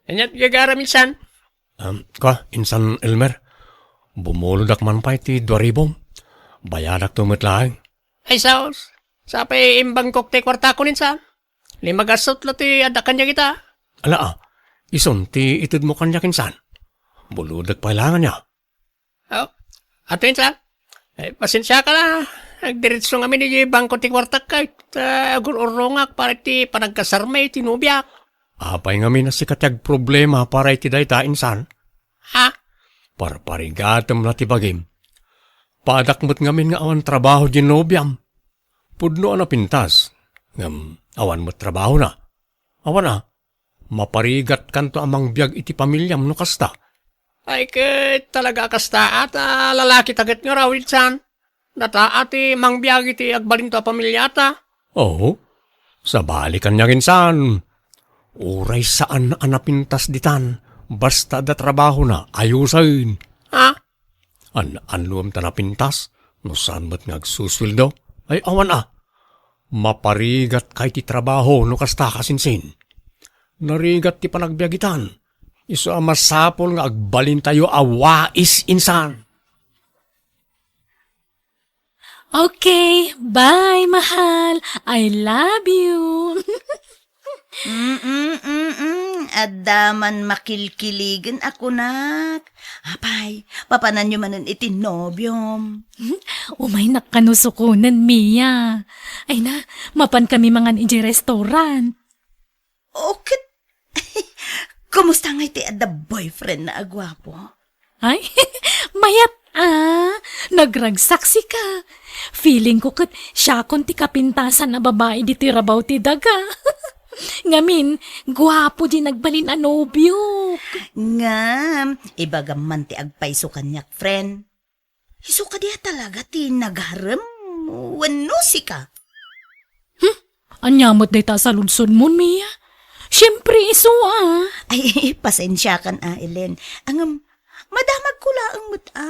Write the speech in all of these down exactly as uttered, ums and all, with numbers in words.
Ania ti gagaram insan? Am, ka, insan Elmer, bumulodak man pay ti dua ribu. Bayadakto met laeng. Ay, saos. Sapay imbangkok ti kuartakon insan. Lima gasut la ti adda kaniak ita. Ala, ah, isun ti itedmo kaniak insan. Bulodek pay laeng ania. Oh, ato insan. Eh, pasensiaka la. Agdiretso ngamin iti bangko ti kuartak kay ta agur-urrongak para iti panagkasarmi iti nobiak. Apay ngamin a sika ti agproblema para iti dayta, insan? Ha? Parparigatem la ti bagim. Padak met ngamin nga awan trabaho diay nobiam. Pudno a napintas, ngem awan met trabahona. Awan a, maparigatkanto a mangbiag iti pamiliam no kasta. Ay, ket talaga a kasta, a, ta lalaki ta ket nga raw, insan. Data a ti mangbiag iti agbalinto a pamiliata. Oo. Sabali kaniak insan. Uray saan a napintas ditan, basta adda trabahona, ayusen. Ha? An-, annuem ta napintas, no saan met nga agsusueldo? Ay, awan a. Maparigatka iti trabaho no kasta, kasinsin. Narigat ti panagbiagitan. Isu a masapul nga agbalintayo a wais insan. Okay, bye, mahal. I love you. Mm-mm, mm-mm. Adda man makilkiligen a kunak. Apay, papananyo manen iti nobiom. Umaynak kano sukonen, Mia. Ay na, mapan kami mangan idiay restaurant. O ket, kumusta ngay ti adda boyfriend na a guapo? Ay, mayat a, nagragsaksika. Feeling ko ket siakon ti kapintasan a babai ditoy rabaw ti daga. Ngamin, guapo di nagbalin a nobiok. Ngem, ibagam man ti agpayso kaniak, friend. Isu kadi a talaga ti nagarem wenno sika? Hmm? Ania met dayta a saludsodmon, Mia? Siempre, isu a. Ay, pasensiakan a, Ellen. Ngem, madamagko laeng met a.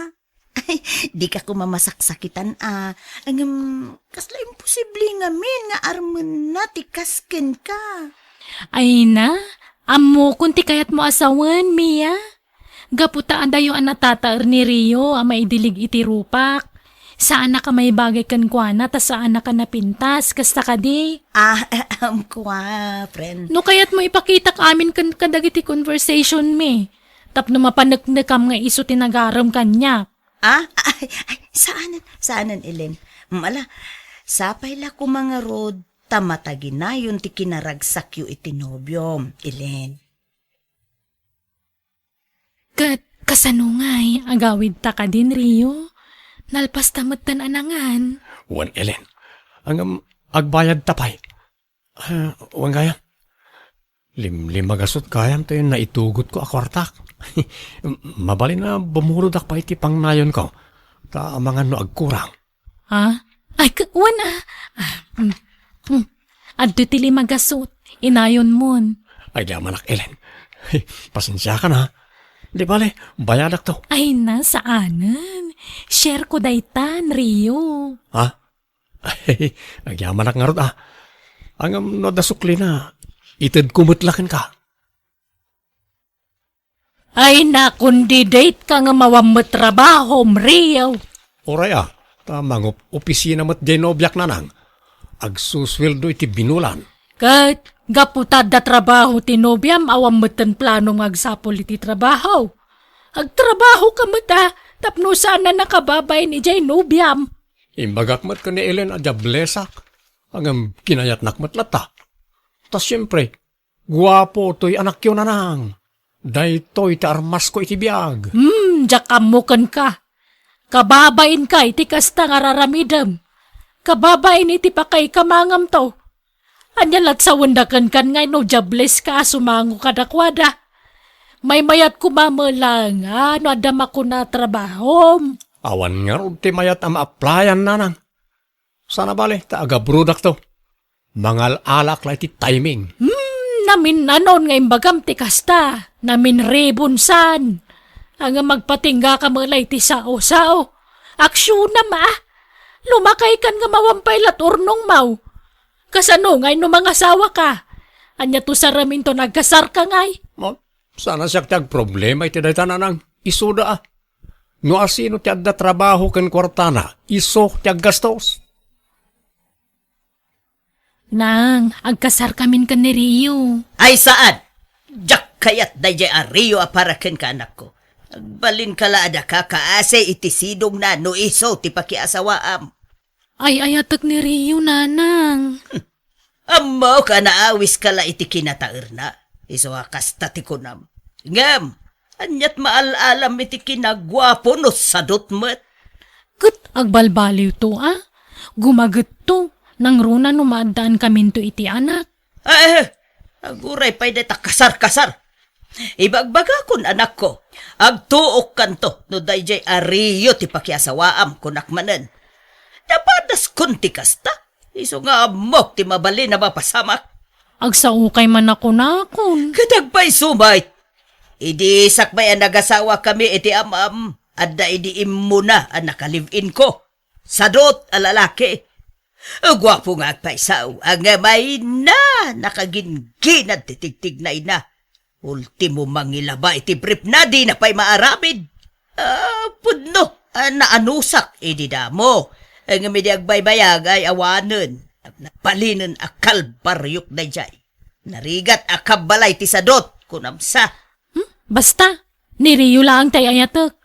Ay, dika koma masaksakitan a. Ngem, kasla imposible ngamin nga armenna ti kas kenka. Ay na, ammokon ti kayatmo a sawen, Mia. Gapu ta adayo a natataer ni Rio a maidilig iti rupak. Saanak a maibagay kenkuana ta saanak a napintas, kasta kadi? Ah, ammok a, friend. No kayatmo ipakitak amin ken kadagiti conversation mi, tapno mapaneknekam nga isu ti nagarem kaniak. Ah, ay, ay, saanen, saanen, Ellen. Mm, ala, sapay la koma ngarud ta mataginayon ti kinaragsakyo iti nobiom, Ellen. Ket kasano ngay, agawidta kadin, Rio? Nalpasta metten a nangan. Wen, Ellen. Ngem, agbayadta pay. Ah, wen gayam. Limlimagasut gayam ti naitugotko a kuartak. Mabalin a bumulodak pay iti pangnayonko. Ta amangan no agkurang. Ha? Ay, k-, wen a. Ah, mm, mm. Adda ti limagasut. Inayonmon. Ay, di amanak, Ellen. Pasensiakan, ha? Di bale, bayadakto. Ay na, saanen. Share ko daytan, Rio. Ha? Ay, agyamanak ngarud, ah. Ngem no adda suklina, itedko met la kenka. Ay, nakon di date ka nga mawan met trabahom, Rio. Uray, ah, ta mangup-opisina met diay nobiak, nanang. Agsusueldo iti binulan. Ket, gapu ta adda trabaho ti nobiam, awan metten planom nga agsapul iti trabaho. Agtrabaho ka met, ah, tapno saan a nakababain idiay nobiam. Imbagak met ken ni Ellen a diablesak. Ngem kinayatnak met latta. Ta siempre, guapo toy anakyo, nanang. Daytoy ti armasko iti biag. Hmm, diak ammo kenka. Kababainka iti kasta nga raramidem. Kababain iti pakaikamangam to. Ania lat sawenda kenkan nga no diables ka a sumango kadakuada? Maymayat koma met laeng a no adda makuna a trabahom. Awan ngarud ti mayat a ma-applyan, nanang. Sana bale, ta agabrodakto. Mangal-alaak la iti timing. Hmm, namin-anon nga imbagam ti kasta. Namin-ribon san. Anga magpatingga ka met la iti sao-sao. Aksyonam, ah. Lumakay kan nga mawampay lat urnong maw. Kasano ngay no mangasawa ka? Ania to saramin to nagkasar ka ngay? Mo, Saan a siak ti agproblema iti dayta, Nanang. Isuda a. No asino ti adda trabaho ken kuartana, isu ti aggastos. Nang, agkasarkamin ken ni Rio. Ay, saan! Diak kayat daydiay a Rio a para kenka, anakko. Agbalinka la a daka kaasi iti sidongna no isu ti pakiasawaam. Ay-ayatek ni Rio, Nanang. Ammok a naawiska la iti kinataerna. Isu a kasta ti kunam. Ngem, aniat maal-alam iti kinaguapo no sadot met? Ket agbalbaliwto a. Gumagetto, nangruna no maaddaankaminto iti anak. Ay, aguray pay dayta kasar-kasar. Ibagbagakon, anakko, agtuokkanto no daydiay a Rio ti pakiasawaam, kunak manen. Napadaskon ti kasta. Isu nga ammok ti mabalin a mapasamak. Agsaokay man a kunakon. Ket agpayso met. Idi sakbay a nagasawakami iti am-am, adda idi immuna a naka-live-in ko. Sadot a lalaki. Guapo nga agpayso, ngem ay na, nakagingginad ti tigtignayna. Ultimo, mangilaba iti briefna, dina pay maaramid. Ah, pudno, ah, naanusak idi damo. Ngem idi agbaybayag ay awanen. Nabalinen a kalbariok daydiay. Narigat a kabbalay ti sadot, kunam sa. Hmm? Basta, ni Rio laeng ti ay-ayatek.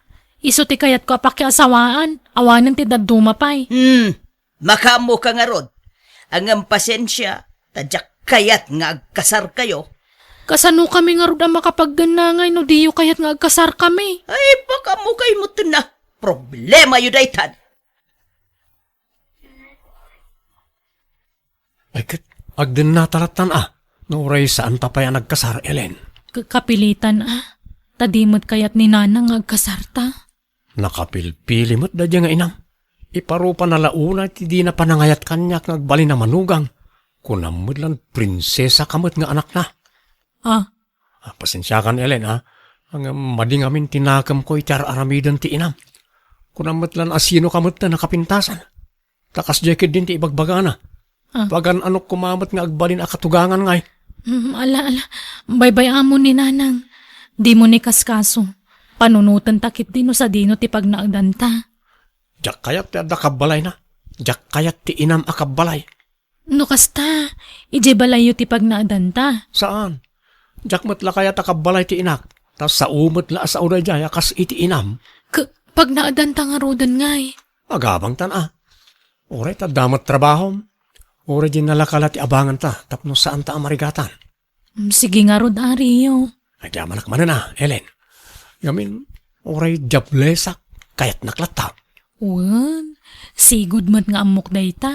Isu ti kayatko a pakiasawaan, awanen ti dadduma pay. Hmm, makaammoka ngarud. Ngem pasensia, ta diak kayat nga agkasarkayo. Kasanokami ngarud a makapagdennangay no diyo kayat nga agkasarkami? Ay, pakaammokayo metten a. Problemayo daytan. Ay, ket agdennata lattan a, no uray saanta pay a nagkasar, Ellen. Ka-, kapilitan a, ta di met kayat ni Nanang nga agkasarta. Nakapilpili met daydiay nga inam. Iparupana la unay ti dina panangayat kaniak nga agbalin a manugang. Kunam met lan prinsesaka met nga anakna. Ah. Ah, pasensiakan, Ellen, a. Ngem madi ngamin ti nakemko iti ar-aramiden ti inam. Kunam met lan a sinoka metten a kapintasan. Ta kasdiay ketdin ti ibagbagana. Ah. Pagan-anok koma met nga agbalin a katugangan ngay. Mm, ala, ala. Baybay-amon ni Nanang. Dimo ni kaskaso. Panunotenta ketdi no sadino ti pagnaedanta. Diak kayat ti adda kabbalayna. Diak kayat ti inam a kabbalay. No kasta, idiay balayyo ti pagnaedanta? Saan. Diak met la kayat a kabbalay ti inak. Ta sao met la a sao daydiay a kas iti inam. K-, pagnaedanta ngaruden ngay? Agabangtan a. Uray ta adda met trabahom. Uray dinala ka la ti abanganta tapno saanta a marigatan. Mm, sige ngarud, Ario. Agyamanak manen a, Ellen. Ngamin, uray diablesak, kayatnak latta. Wen, sigud met nga ammok dayta.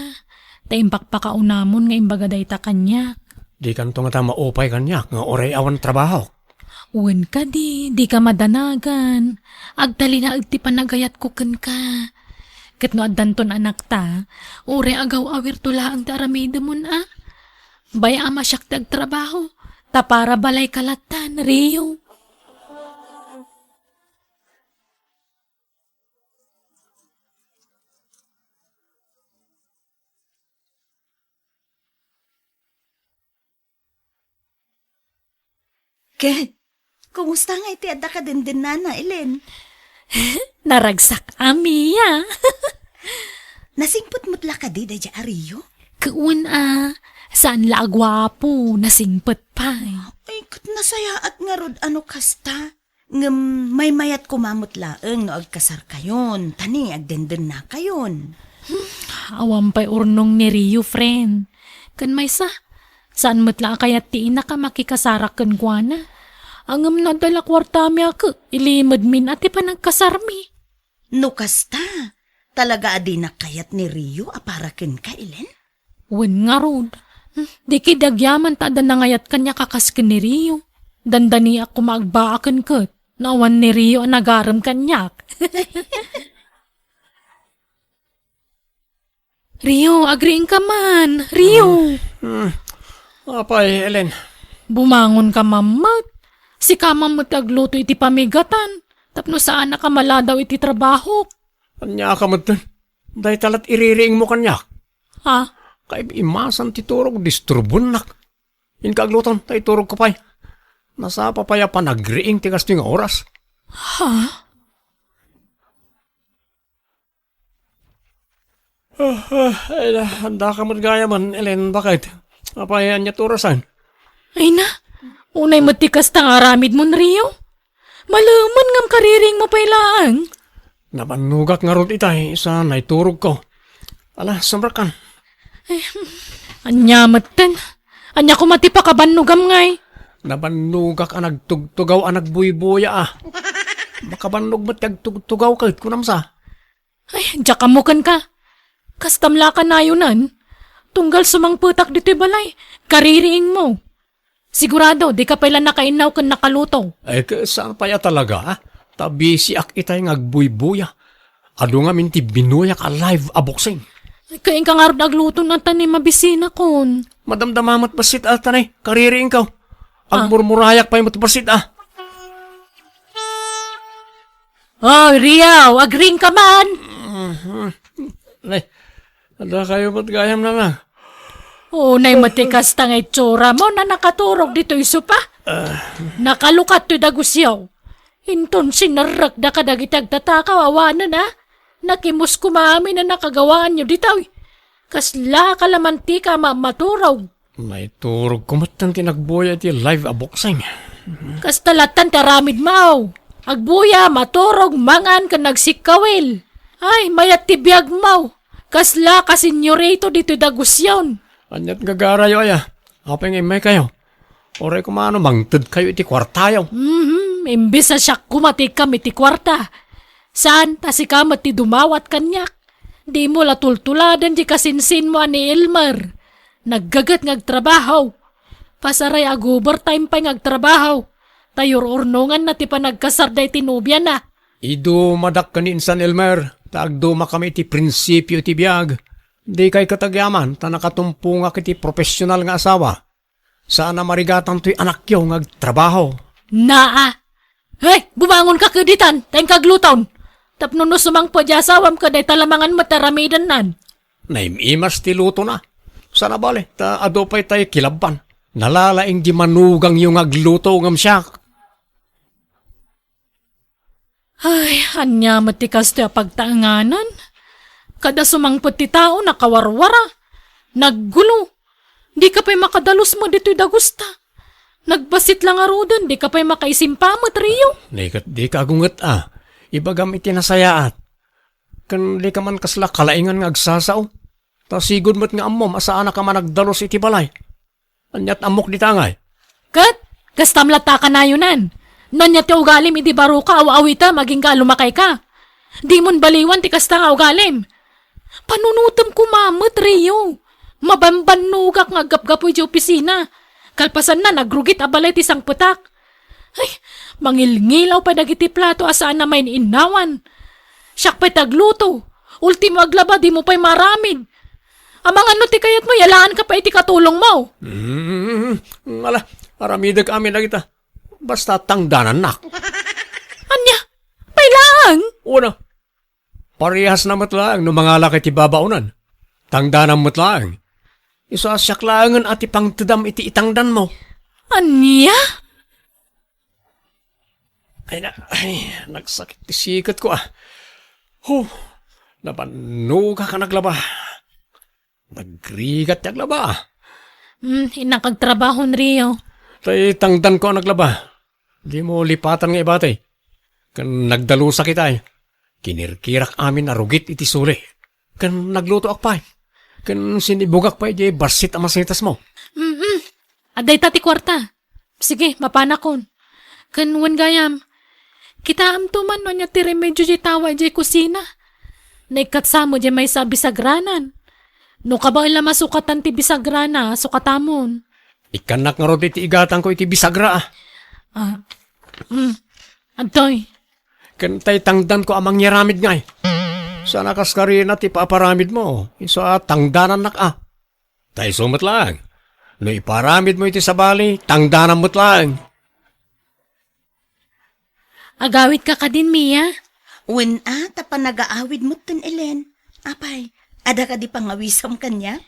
Ta impakpakaunamon nga imbaga dayta kaniak. Dikanto ngata maupay kaniak nga uray awan trabahok. Wen kadi, dika madanagan. Agtalinaed ti panagayatko kenka. Ket no addanton anakta, uray agaw-awirto laeng ti aramidemon a. Bay-am a siak ti agtrabaho, ta para balayka lattan, Rio. Ket, kumusta ngay ti adda kadendennana, Ellen? Naragsak a, Mia. Nasingpet met la kadi daydiay a Rio? Ket wen a, saan la a guapo, nasingpet pay. Ay, ket nasayaat ngarud a no kasta. Ngem maymayat koma met laeng no agkasarkayon, ta ni agdendennakayon. Hmm, awan pay urnong ni Rio, friend. Ken maysa, saan met la a kayat ti inak a makikasarak kenkuana. Ngem no adda la kuartami a ket, ilimedmin a ti panagkasarmi. No kasta, talaga a dinak kayat ni Rio a para kenka, Ellen? Wen ngarud, hmm, di kadi agyaman ta adda nangayat kaniak a kas ken ni Rio. Dandaniak koma agbaaken ket no awan ni Rio a nagarem kaniak. Rio, agriingka man. Rio! Hmm. Apay, Ellen? Bumangonka man met. Sika man met ti agluto iti pamigatan. Tapno saanak a maladaw iti trabahok. Ania ka metten? Dayta lat iririingmo kaniak. Ha? Kaib-imasan ti turog, disturbonak. Inka aglutom, ta iturogko pay. Nasapa pay a panagriing ti kastoy nga oras. Ha? Ah, ah, ay na, andaka met gayamen, Ellen, baket? Apay, ania ti orasan? Ay na, unay met ti kasta nga aramidmon, Rio. Malemen ngem kaririingmo pay laeng. Nabannogak ngarud itay, sa naiturogko. Ala, sumrekkan. Eh, ania metten? Ania koma ti pakabannogam ngay? Nabannogak a nagtugtugaw a nagbuybuya a. Makabannog met ti agtugtugaw ket kunam sa. Ay, diak ammo kenka. Kastam la a kanayonan. Tunggal sumangpetak ditoy balay, kaririingmo. Sigurado, dika pay la nakainnaw ken nakaluto. Ay, ket saan pay a talaga, ah? Ta bisiak itay nga agbuybuya. Adu ngamin ti binuyak a live a boxing. Ay, kainka ngarud agluto na ta ni mabisinakon. Madamdama met bassit a ta ni, kaririingko. Ah. Agmurmurayak pay met bassit a. Oh, Rio, agriingka man. Mhm. Nay, adda kayo met gayam na nga. Unay met ti kasta nga itsura mo na nakaturog ditoy sopa. Ah. Nakalukat toy dagusyo. Inton sinerrekda kadagiti agtatakaw awanen a. Nakimus koma amin a nakagawaanyo ditoy. Kasla ka la mantika a ma-, maturog. Naiturogko metten ti nagbuya iti live a boxing. Kasta lattan ti aramidmo. Agbuya, maturog, mangan, ken nagsikkawil. Ay, mayat ti biagmo. Kasla ka senyorito ditoy dagusyon. Aniat gagarayo aya? Apay nga immaykayo? Uray koma no mangtedkayo iti kuartayo. Mhm, imbes a siak koma ti ikam iti kuarta. Saan ta sika met ti dumawat kaniak. Dimo la tultuladen ti kasinsinmo a ni Elmer. Naggaget nga agtrabaho. Pasaray a overtime pay nga agtrabaho. Ta yur-urnonganna ti panagkasarda iti nobiana. Idumadak ken ni insan Elmer, ta agdumakami iti prinsipio iti biag. Dikay ket agyaman ta nakatumpongak iti profesional nga asawa. Saan a marigatan toy anakyo nga agtrabaho. Naa! Hey, bumangonka ket ditan, ta inka agluton. Tapno no sumangpet ti asawam ket dayta la mangan met aramidennan. Naim-imas ti lutona. Saan a bale, ta adu pay tay kilabban. Nalalaing di manugangyo nga agluto ngem siak. Ay, ania met ti kastoy a pagtaenganan? Kada sumangpet ti tao, nakawarwara, naggulo. Dika pay makadalus met ditoy dagusta. Nagbassit la ngaruden, dika pay makaisimpa met, Rio. Nay ket dika agunget a. Ibagam iti nasayaat. Ken dika man kasla kalaingan nga agsasao. Ta sigud met nga ammom a saanaka a managdalus iti balay. Aniat ammok dita ngay? Ket, kastam latta a kanayonan. No ania ti ugalim idi baroka, aw-awitem, agingga a lumakayka. Dimon baliwan ti kasta nga ugalim. Panunotem koma met, Rio. Mabambannogak nga aggapgapu idiay opisina. Kalpasanna, nagrugit a balay ti sangpetak. Ay, mangilngilaw pay dagiti plato a saan a main-innawan. Siak pay ti agluto. Ultimo aglaba, dimo pay maaramid. Amangan no ti kayatmo, yalaanka pay iti katulongmo. Mm, ala, aramidek amin dagita. Basta tangdanannak. Ania? Pay laeng? Una, parehasna met laeng no mangalak iti babaonan. Tangdanam met laeng. Isu a siak laengen a ti pangtedam iti itangdanmo. Ania? Ay na, ay, nagsakit ti siketko, ah. Huh, nabannogak a naglaba. Nagrigat ti aglaba, ah. Hmm, innak agtrabaho, Rio. Tay tangdanko a naglaba. Dimo lipatan nga ibati. Ken nagdalusak itay. Kinirkirak amin a rugit iti suli. Ken naglutoak pay. Ken sinibugak pay diay bassit a masitasmo. Mm-mm. Adda ita ti kuarta. Sige, mapanakon. Ken wen gayam, kitaemto man no ania ti remedio diay tawa diay kusina. Naikkat sa met diay maysa a bisagranan. No kabaella masukatan ti bisagrana, sukatamon. Ikkannak ngarud iti igatangko iti bisagra, ah. Ah, mm. Adtoy. Ken tay tangdanko a mangyaramid ngay. Saan a kas karina ti paparamidmo, isu a tangdanannak, ah. Ta isu met laeng. No iparamidmo iti sabali, tangdanam met laeng. Agawidka kadin, Mia? Wen a, ta panagaawid metten, Ellen. Apay, adda kadi pangawisam kaniak?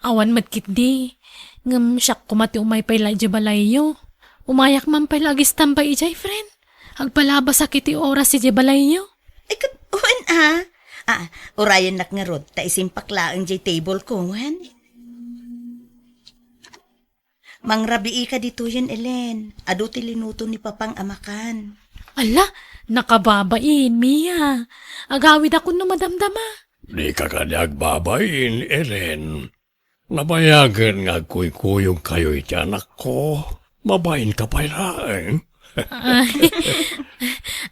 Awan met ketdi. Ngem siak koma ti umay pay la idiay balayyo. Umayak man pay la agistambay idiay, friend. Agpalabasak iti oras idiay balayyo. Ay, ket, wen a. Ah, urayennak ngarud, ta isimpak laeng diay table ko, wen? Mangrabii ka ditoyen, Ellen. Adu ti linuto ni Papang a makan. Ala, nakababain, Mia. Agawidakon no madamdama. Dika kadi agbabain, Ellen. Nabayagen nga agkuykuyogkayo iti anakko. Mabain ka pay laeng. Ay,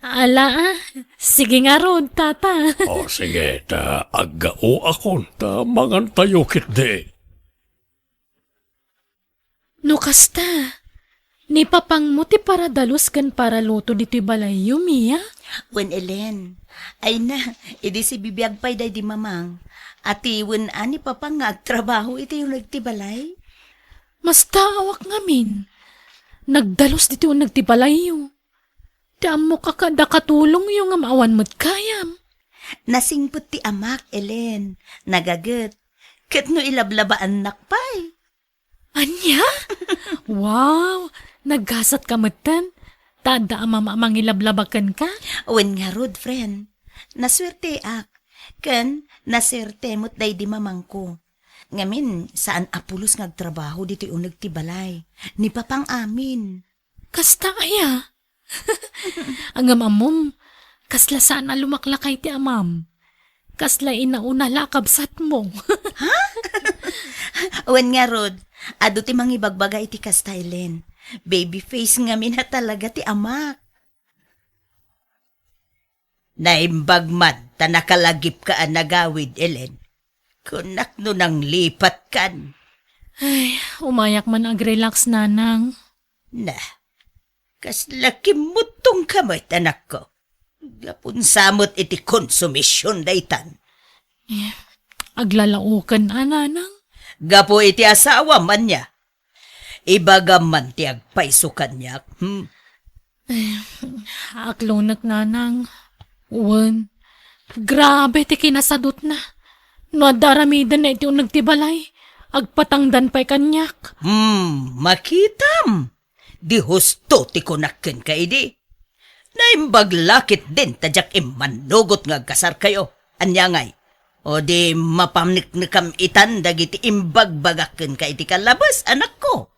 ala, ah. Sige ngarud, tata. O, sige, ta aggaoakon, ta mangantayo ketdi. No kasta, ni Papangmo ti paradalus ken paraluto ditoy balayyo, Mia? Wen, Ellen. Ay na, idi sibibiag pay daydi Mamang. Atiwen a ni Papang nga agtrabaho iti uneg ti balay? Mastaawak ngamin. Nagdalus ditoy uneg ti balayyo. Ti ammok a kada katulongyo ngem awan met kayam. Nasingpet ti amak, Ellen. Nagaget. Ket no ilablabaannak pay. Ania? Wow! Naggasat ka metten. Ta adda a mama a mangilablaba kenka? Wen ngarud, friend. Nasuerteak. Ken nasuerte met daydi mamangko. Ngamin, saan a pulos nga agtrabaho ditoy uneg ti balay. Ni Papang amin. Kasta aya? Ngem ammom, kasla saan a lumaklakay ti amam. Kasla inauna la a kabsatmo. Ha? Wen ngarud, adu ti mangibagbaga iti kasta, Ellen. Baby face ngamin a talaga ti amak. Naimbag man ta nakalagipka a nagawid, Ellen. Kunak no nanglipatkan. Ay, umayak man agrelax, nanang. Na, kasla kimmuttongka met, anakko. Gapun sa met iti konsumision daytan. Eh, aglalaoken a, nanang? Gapu iti asawam, ania? Ibagam man ti agpayso kaniak, hmm? Eh, aklonek, nanang. Wen, grabe ti kinasadutna. No adda aramidenna iti uneg ti balay, agpatangdan pay kaniak. Hmm, makitam. Di husto ti kunak kenka idi. Naimbag la ketdin ta diak immannugot nga agkasarkayo. Ania ngay? O di mapaneknekam itan dagiti imbagbagak kenka iti kalabes, anakko?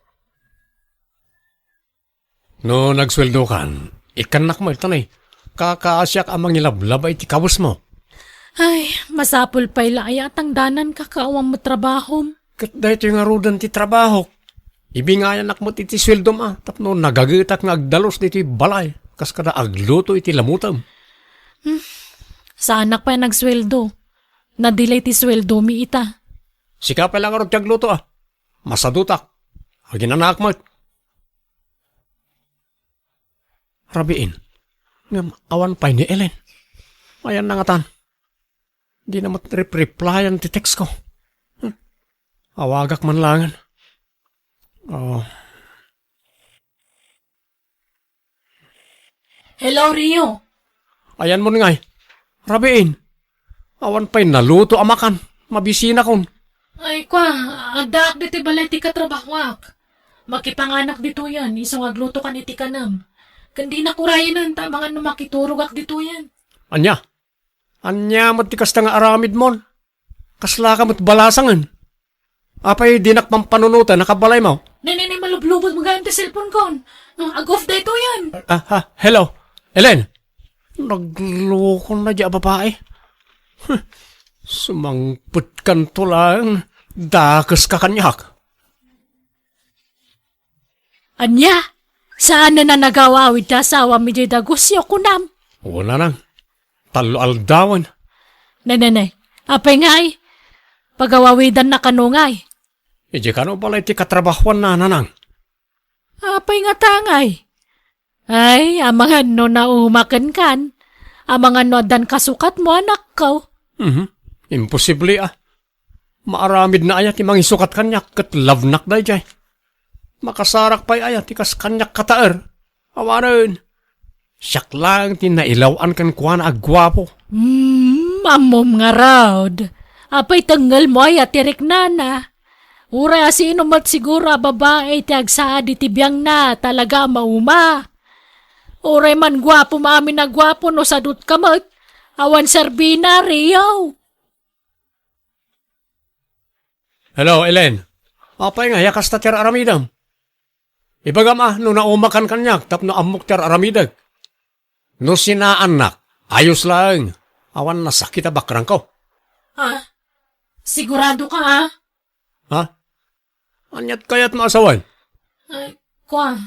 No nagsueldokan, ikkannak met, ta nay, kakaasiak a mangilablaba iti kawesmo. Ay, masapul pay la aya a tangdananka ket awan met trabahom. Ket daytoy ngaruden ti trabahok. Ibingayanak met iti sueldom a tapno nagagetak nga agdalus ditoy balay kas kada agluto iti lamutem. Hmm. Saanak pay nagsueldo. Nadila iti sueldomi ita. Sika pay la ngarud ti agluto a. Masadutak. Aginanaak met. Rabiin, ngem awan pay ni Ellen. Ayanna ngatan? Dina met rep-replyan ti text ko. Hmm. Awagak man laengen. Oh. Hello, Rio. Ayanmon ngay. Rabiin. Awan pay naluto a makan. Mabisinakon. Ay, kwa, addaak ditoy balay ti katrabahoak. Makipanganak ditoyen, isu nga aglutokan iti kanem. Ken dinak urayenen, ta amangan no makiturogak ditoyen. Ania? Ania met ti kasta nga aramidmon? Kaslaka met balasangen. Apay dinak pampanunoten a kabalaymo? Nay, nay, nay, malublubod mo gayam ti cellphone kon. Ah, ag-off daytoyen. Ah, ha, hello. Ellen, naglokon na di a babae. Huh, sumangpetkanto laeng, dakeska kaniak. Ania? Saan a nagawawid ti asawam idiay dagusyo, kunam? Wen, nanang. Tallo aldawen. Nay, nay, nay. Apay ngay? Pagawawidanna kano ngay? Idiay kano balay ti katrabahoanna, nanang. Apay ngata ngay? Ay, amangan no naumaken kan. Amangan no addan kasukatmo, anakko. Mhm. Imposible, ah. Maaramidna aya ti mangisukat kaniak ket lovenak daydiay? Makasarak pay aya ti kas kaniak kataer? Awanen. Siak laeng ti nailaw-an kenkuana a guapo. Hmm, ammom ngarud. Apay tengngelmo aya ti riknana? Uray asino met siguro a babae ti agsaad iti biangna, talaga a mauma. Uray man guapo, maamin a guapo, no sadutka met, awan serbina, Rio. Hello, Ellen. Apay nga, ya kasta ti ar-aramidem? Ibagam a, no naumakan kaniak tapno ammok ti ar-aramidek. No sinaannak, ayos laeng. Awan nasakit a bakrangko. Ha? Sigurado ka, ha? Ha? Aniat kayat maasawan? Ay, kwa.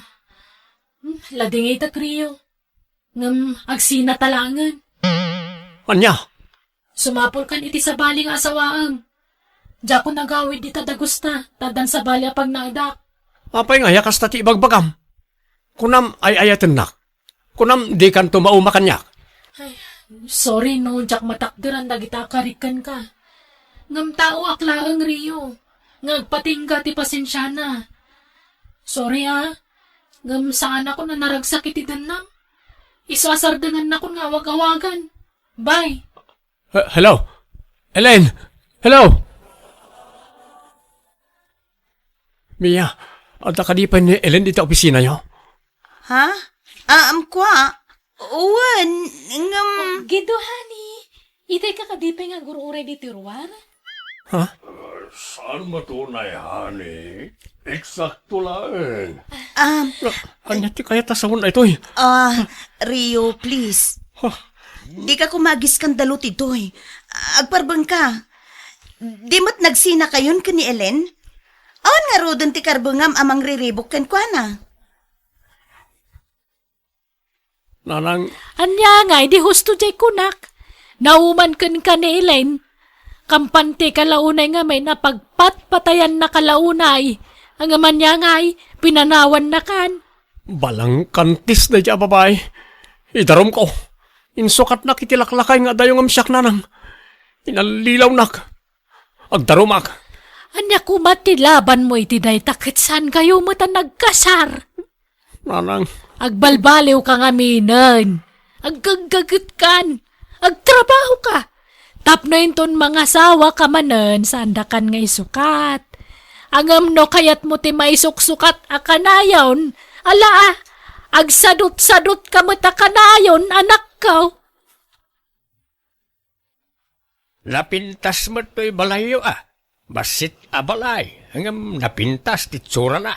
Hmm, ladingitek, Rio. Ngem agsina ta laengen. Ania? Sumapulkan iti sabali nga asawaem. Diakon agawid dita dagusta, ta addan sabali a pagnaedak. Apay nga, ya kasta ti ibagbagam? Kunam ay-ayatennak. Kunam dikanto mauma kaniak. Ay, sorry no, diak matakderan dagita a karik kenka. Ngem taoak laeng, Rio, nga agpatingga ti pasensiana. Sorry, ah. Ngem saanakon a naragsak iti dennam. Isu a sardengannakon nga awag-awagan. Bye. He-, hello? Ellen! Hello! Mia, adda kadi pay ni Ellen dita opisinayo? Ha? Ah, um, kwa? Wen, ngem Oh, Gido, honey. Itay ka kadi pay nga agur-uray ditoy ruar? Ha? Saan matunay, honey? Eksakto laeng. Ah, Ania ti kayat a sawen daytoy? Ah, Rio, please. Huh. Dika koma agiskandalu ditoy. Agparbengka. Di met nagsinakayon ken ni Ellen? Awan ngaruden ti karbengam a mangriribuk kenkuana? Nanang. Ania ngay, di husto jay kunak. Nauman kenka ni Elaine. Kampante ka la unay ngamin a pagpatpatayanna ka la unay. Ngem ania ngay, pinanawannakan. Balangkantis daydi a babai. Idarumko. Insukatnak iti laklakay nga adayo ngem siak, nanang. Inallilawnak. Agdarumak. Ania koma ti labanmo iti dayta ket saan kayo met a nagkasar? Nanang. Agbalbaliw ka ngaminen. Aggaggaget kan. Agtrabaho ka. Tapno inton mangasawa ka manen, saandakan nga isukat. Ngem no kayatmo ti maisuksukat a kanayon, ala a, agsadut-sadut ka met a kanayon, anakko. Napintas met toy balayyo a. Bassit a balay, ngem napintas ti itsurana.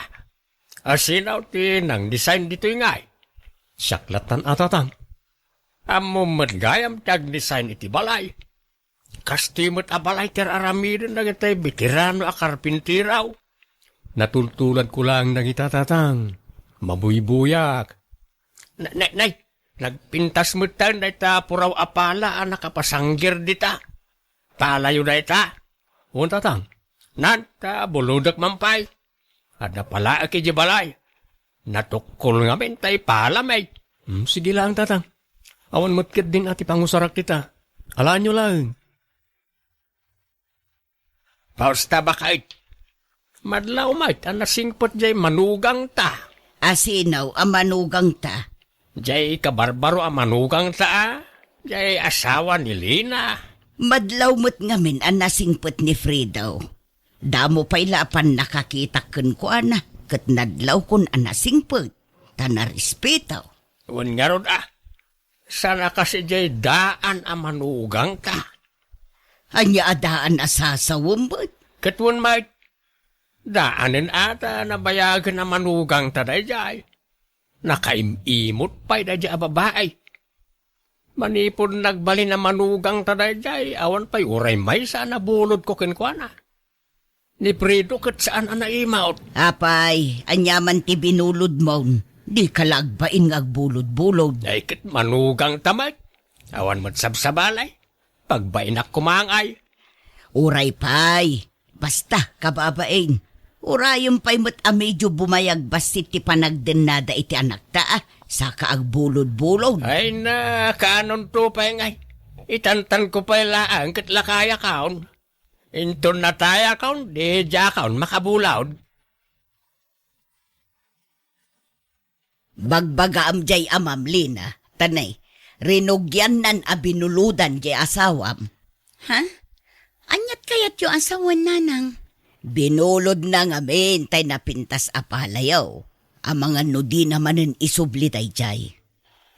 Asino ti nang-design ditoy ngay? Siak lattan a, tatang. Ammom met gayam ti ag-design iti balay. Kastoy met a balay ti ar-aramiden dagiti veterano a karpintero. Natultuladko laeng dagita, tatang. Mabuybuyak. Na-, na-, nay, nagpintas metten dayta puraw a pala a nakapasanggir dita. Palayo dayta? Wen, tatang. Nan, ta bulodek man pay. Adda palaek idiay balay. Natukkol ngamin tay pala met. Hmm, sige laeng, tatang. Awan met ketdin a ti pangusarak dita. Alaenyo laeng. Pausta, baket. Madlaw met a nasingpet jay manugangta. Asino a manugangta? Jay kabarbaro a manugangta a, jay asawa ni Lina. Madlaw met ngamin a nasingpet ni Fredo. Damo pay la a pannakakitak kenkuana, ket nadlawkon a nasingpet, ta narespeto. Wen ngarud a, saan a kas idiay daan a manugangta. Ania a daan a sasawem met? Ket wen met, daanen a ta nabayagen a manugangta daydiay. Nakaim-imot pay daydiay a babai. Manipud nagbalin a manugangta daydiay, awan pay uray maysa a nabulodko kenkuana. Ni Fredo ket saan a naimot. Apay, ania man ti binulodmon? Dika la agbain nga agbulodbulod. Ay, ket manugangta met. Awan met sabsabali. Pagbainak koma ngay. Uray pay. Basta, kababain. Urayem pay met a medio bumayag bassit ti panagdennada iti anakta, a, saka agbulodbulod. Ay na, kaanonto pay ngay. Itantanko pay laeng ket lakayakon. Inton natayakon, di diakon makabulod. Bagbagaam jay amam, Lina, ta ne, rinugiannan a binulodan jay asawam. Ha? Aniat kayatyo a sawen, nanang? Binulodna ngamin tay napintas a palayo. Amangan no dina manen isubli daydiay.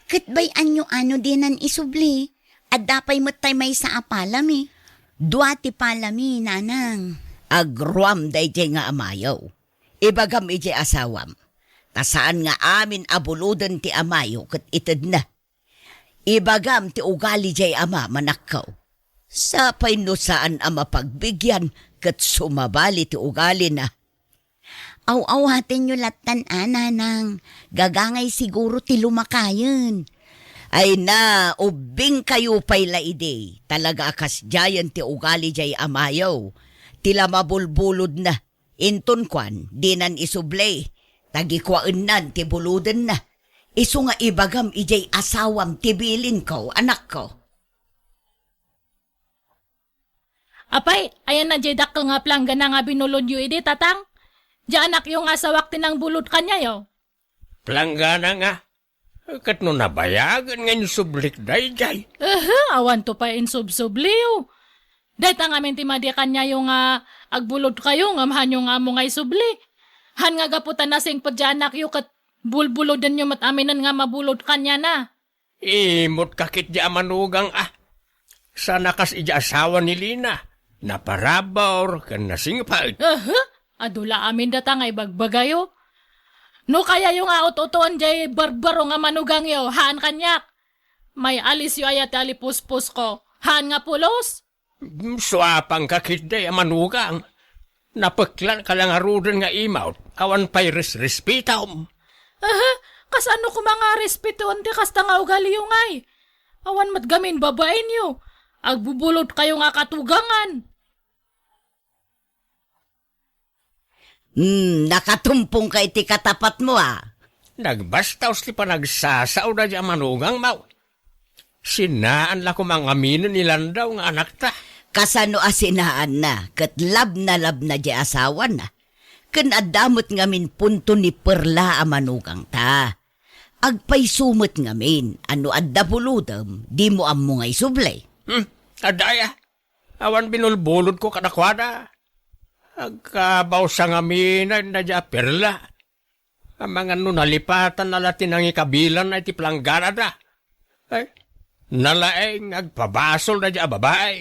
Ket bay-anyo a no dinan isubli. Adda pay met tay maysa a palami. Dua ti palami, nanang. Agruam daydiay nga amayo. Ibagam idiay asawam. Ta saan nga amin a buloden ti amayo ket itedna. Ibagam ti ugali diay ama, manakkaw. Sapay no saan a mapagbigian ket sumabali ti ugalina. Aw-awatenyo lattan a, nanang. Gagangay siguro ti lumakayen. Ay na, ubbingkayo pay la idi. Talaga a kasdiayen ti ugali diay amayo. Ti la mabulbulodna. Inton kuan, dinan isubli. Tagikuaennan ti bulodenna. Isu nga ibagam idiay asawam ti bilinko, anakko. Apay, ayanna diay dakkel nga planggana nga binulodyo idi, tatang? Diay anakyo nga asawak ti nangbulod kaniayo. Planggana nga? Ket no nabayagen nga insublik daydiay. Aha, awanto pay insubsubliyo. Dayta ngamin ti madi kaniayo nga agbulodkayo ngem haanyo nga ammo nga isubli. Han nga gapu ta nasingpet diay anakyo ket bulbulodenyo met aminen nga mabulod kaniana. Imot ka ketdi a manugang a. Saan a kas idi asawa ni Lina. Naparabur ken nasingpet. Aha, adu la amin data nga ibagbagayo. No kayayo nga ut-uton diay barbaro nga manugangyo, haan kaniak. May alisyo aya ti alipuspusko, haan nga pulos? Suapanka ketdi a manugang. Napeklan ka la ngaruden nga imawt, awan pay resrespetom. Aha, kasano koma nga respetoen ti kasta nga ugaliyo ngay? Awan met gamin babaenyo. Agbubulodkayo nga katugangan. Hmm, nakatumpongka iti katapatmo a. Nagbastaos ti panagsasaoda diay a manugangmo. Sinaan la koma nga aminen ni Landaw nga anakta. Kasano a sinaanna, ket labnalabna diay asawana. Ken adda met ngamin punto ni Perla a manugangta. Agpayso met ngamin a no adda bulodem, dimo ammo nga isubli. Hmm, adda aya. Awan binulbulodko kadakuada. Agkabawsa ngamin a diay a Perla. Amangan no nalipatanna la ti nangikabilanna iti plangganada. Ay, nalaeng agpabasol daydiay a babai.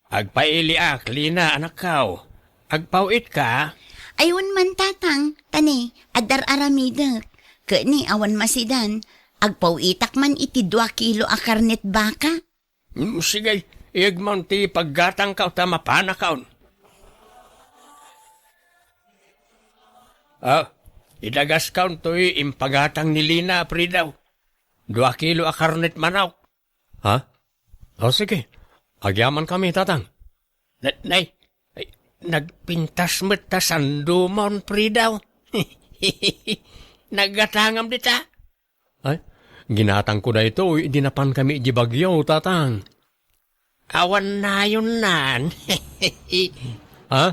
Agpailiak, Lina, anakkaw. Agpaw-itka? Ay, wen man, tatang, ta ne, adda ar-aramidek. Ket ne, awan masidan, agpaw-itak man iti dua kilo a karnet baka. Mm, sige, iyegmon ti paggatangkaw ta mapanakon. Ah, idagaskon toy impagatang ni Lina, Fridaw. Dua kilo a karnet manok. Ha? O, sige. Agyamankami, tatang. Na-, nay, ay, nagpintas met ta sandumon, Fridaw. Naggatangam dita. Ay, ginatangko daytoy idi napankami idiay Baguio, tatang. Awan nayonnan. Ha?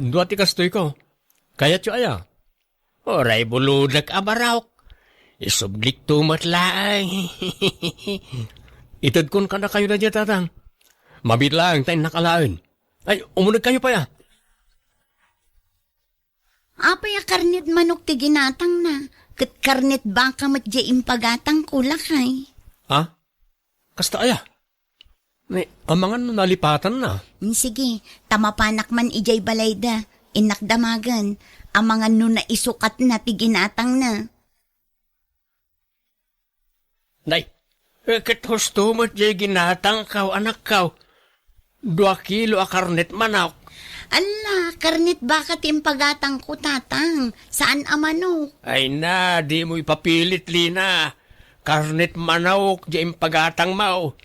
Dua ti kastoyko. Kayatyo aya? Uray bulodek a barok. Isublikto met laeng. Itedkon kadakayo daydiay, tatang. Mabiit laeng ta innak alaen. Ay, umunegkayo pay a. Apay a karnet manok ti ginatangna, ket karnet baka met diay impagatangko, lakay. Ha? Kasta aya? Ni, amangan no nalipatanna. Mm, sige, ta mapanak man idiay balayda, innak damagen, amangan no naisukatna ti ginatangna. Nay, eh, ket husto met diay ginatangkaw, anakkaw. Dua kilo a karnet manok. Alla, karnet baka ti impagatangko, tatang. Saan a manok. Ay na, dimo ipapilit, Lina. Karnet manok diay impagatangmo.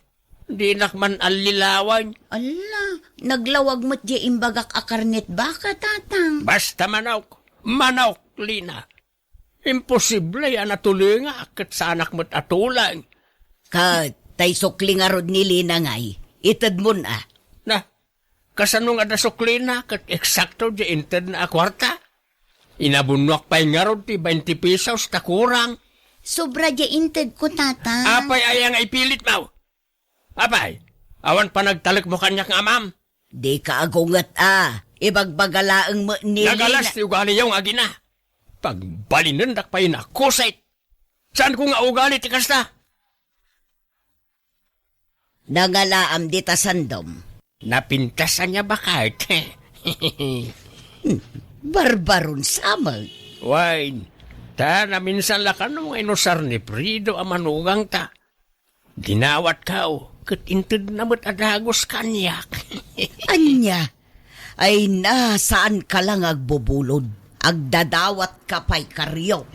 Dinak man allilawan. Alla, naglawag met diay imbagak a karnet baka, tatang. Basta manok. Manok, Lina. Imposible a natulengak ket saanak met a tuleng. Ket tay sukli ngarud ni Lina ngay, itedmon a. Na, kasano nga adda suklina ket eksakto diay intedna a kuarta? Inabunnoak pay ngarud ti bainte pesos ta kurang. Sobra diay intedko, tatang. Apay aya nga ipilitmo? Apay, awan panagtalekmo kaniak nga amam? Dika agunget a. Ibagbaga laeng met ni Nagalas Lina. Ti ugaliyo nga agina. Pagbalinendak pay nakusit. Saanko nga ugali ti kasta? Nangalaam dita sandom. Napintas ania, baket? Hmm, barbaron sa met. Wen, ta naminsan la kano nga inusar ni Frido a manugangta. Dinawatko, ket intedna met a dagus kaniak. Ania? Ay na, saanka la nga agbubulod. Agdadawatka pay, Karyo.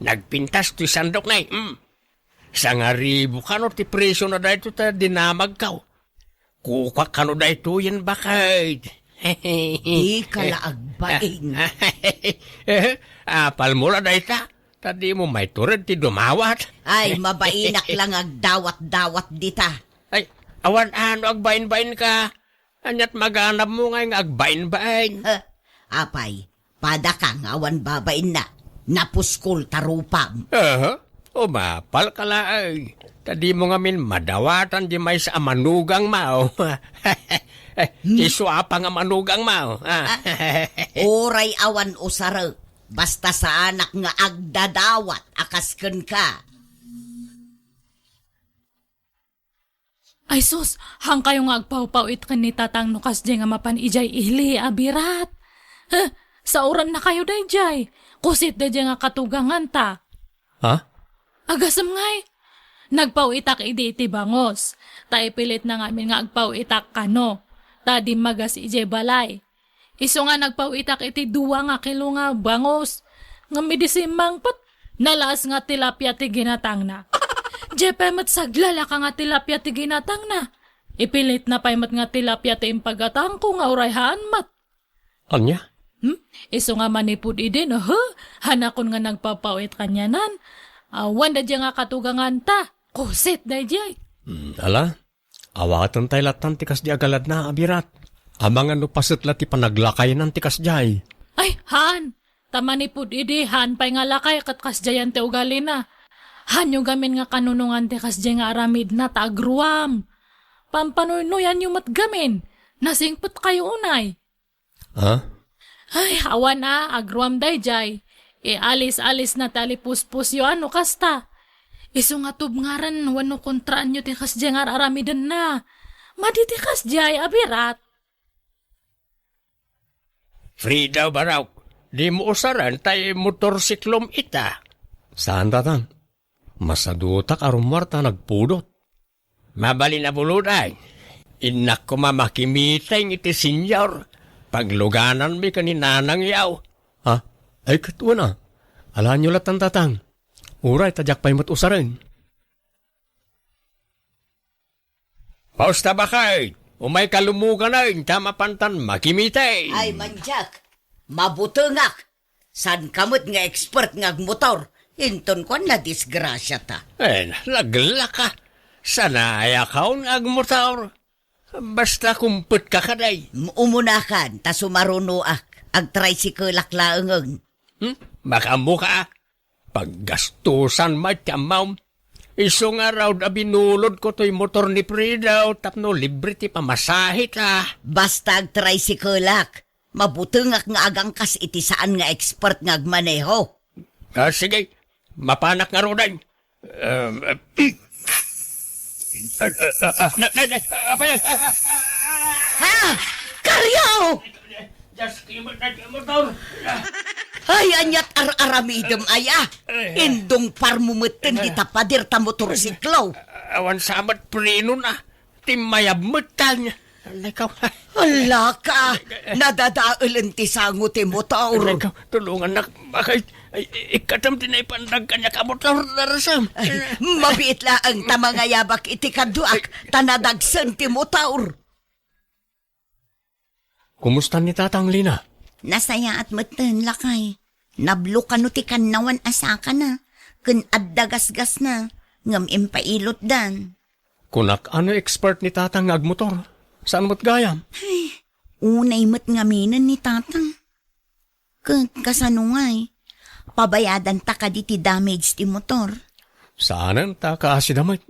Nagpintas toy sandok, nay. Hmm. Sangaribu kano ti presio na daytoy ta dinamagko. Kukuak kano daytoyen, baket. Dika la agbain. Apalmo la dayta, ta dimo maitured ti dumawat. Ay, mabainak la nga agdawat-dawat dita. Ay, awan ano agbainbainka. Aniat maganabmo ngay nga agbainbain? Ha? Apay, padaka nga awan babainna. Napuskol ta rupam. Aha. Umapalka laeng. Ta dimo ngamin madawatan di maysa a manugangmo. Hmm? Ti suapa nga manugangmo. Ah. Ah, uray awan usarek. Basta saanak nga agdadawat a kas kenka. Ay sus, haankayo nga agpawpaw-it ken ni Tatang no kasdiay nga mapan idiay ili a birat. Huh, saorannakayo daydiay. Kusit daydiay nga katuganganta. Ha? Agasem ngay. Nagpaw-itak idi iti bangus. Ta ipilitna ngamin nga agpaw-itak kano. Ta dimmagas idiay balay. Isu nga nagpaw-itak iti dua nga kilo nga bangus. Ngem idi simmangpet, nalaas nga tilapia ti ginatangna. Diay pay met saglalaka nga tilapia ti ginatangna. Ipilitna pay met nga tilapia ti impagatangko nga uray haan met. Ania? Hmm? Isu nga manipud idi, no? Huh? Hanakon nga nagpapaw-it kanianan. Awan daydiay nga katuganganta. Kusit daydiay. Hmm, ala? Awaten tay lattan ti kasdi a galadna a birat. Amangan no paset la ti panaglakaynan ti kasdiay. Ay, haan. Ta manipud idi, haan pay nga lakay ket kasdiayan ti ugalina. Haanyo gamin nga kanunongan ti kasdiay nga aramidna ta agruam. Pampanuynoyanyo met gamin. Nasingpetkayo unay. Ha? Ay, awan a, agruam daydiay. Ialis-alisna ti alipuspusyo a no kasta. Isu nga tubngaran wenno kontraanyo ti kasdiay nga ar-aramidenna. Madi ti kasdiay a birat. Frida, barok, dimo usaren tay motorsiklom ita. Saan, Tatang? Masadutak a rummuar ta nagpudot. Mabalin a buloden. Innak koma makimiteng iti senior. Paglugananmi ken ni nanangyo. Ha? Ay, ket wen a. Alaenyo lattan, Tatang. Uray ta diak pay met usaren. Pausta, baket. Umayka lumuganen ta mapantan makimiteng. Ay, mandiak. Mabutengak. Saanka met nga expert nga agmotor. Inton kuan, nadisgrasiata. Eh, naglaka. Sanayakon nga agmotor. Basta kumpetka kadi. M-, umunakan, ta sumarunoak. Agtricycle-ak laengen. Hmm? Makaammoka? Paggastusan met ti ammom. Isu ngarud a binulodko toy motor ni Frido tapno libre ti pamasaheta. Basta agtricycle-ak. Mabutengak nga agangkas iti saan nga expert nga agmaneho. Ah, sige, mapanak ngaruden. Um, uh, na, na, na, apay, Ha? Karyo! Just kimot na ti motor. Ay, aniat ar-aramidem, aya. Indung parmo metten dita pader ta motorsiklo. Awan sa met prenona. Timmayab met kaniak. Alay ka. Ala ka, nadadaelen ti sango ti motor. Alay ka, tulongannak, baket. Ay, ikkatem ti naipandag kaniak a motor, darasam. Ay, mabiit laeng ta mangayabak iti kaduak, ta nadagsen ti motor. Kumusta ni Tatang, Lina? Nasayaat metten, lakay. Nablo kano ti kannawan a sakana, ken adda gasgasna, ngem impailotdan. Kunak, ano expert ni Tatang nga agmotor? Saan met gayam? Ay, unay met ngaminen ni Tatang. Ket kasano ngay? Pabayadanta kadi ti damage ti motor? Saanen ta kaasida met.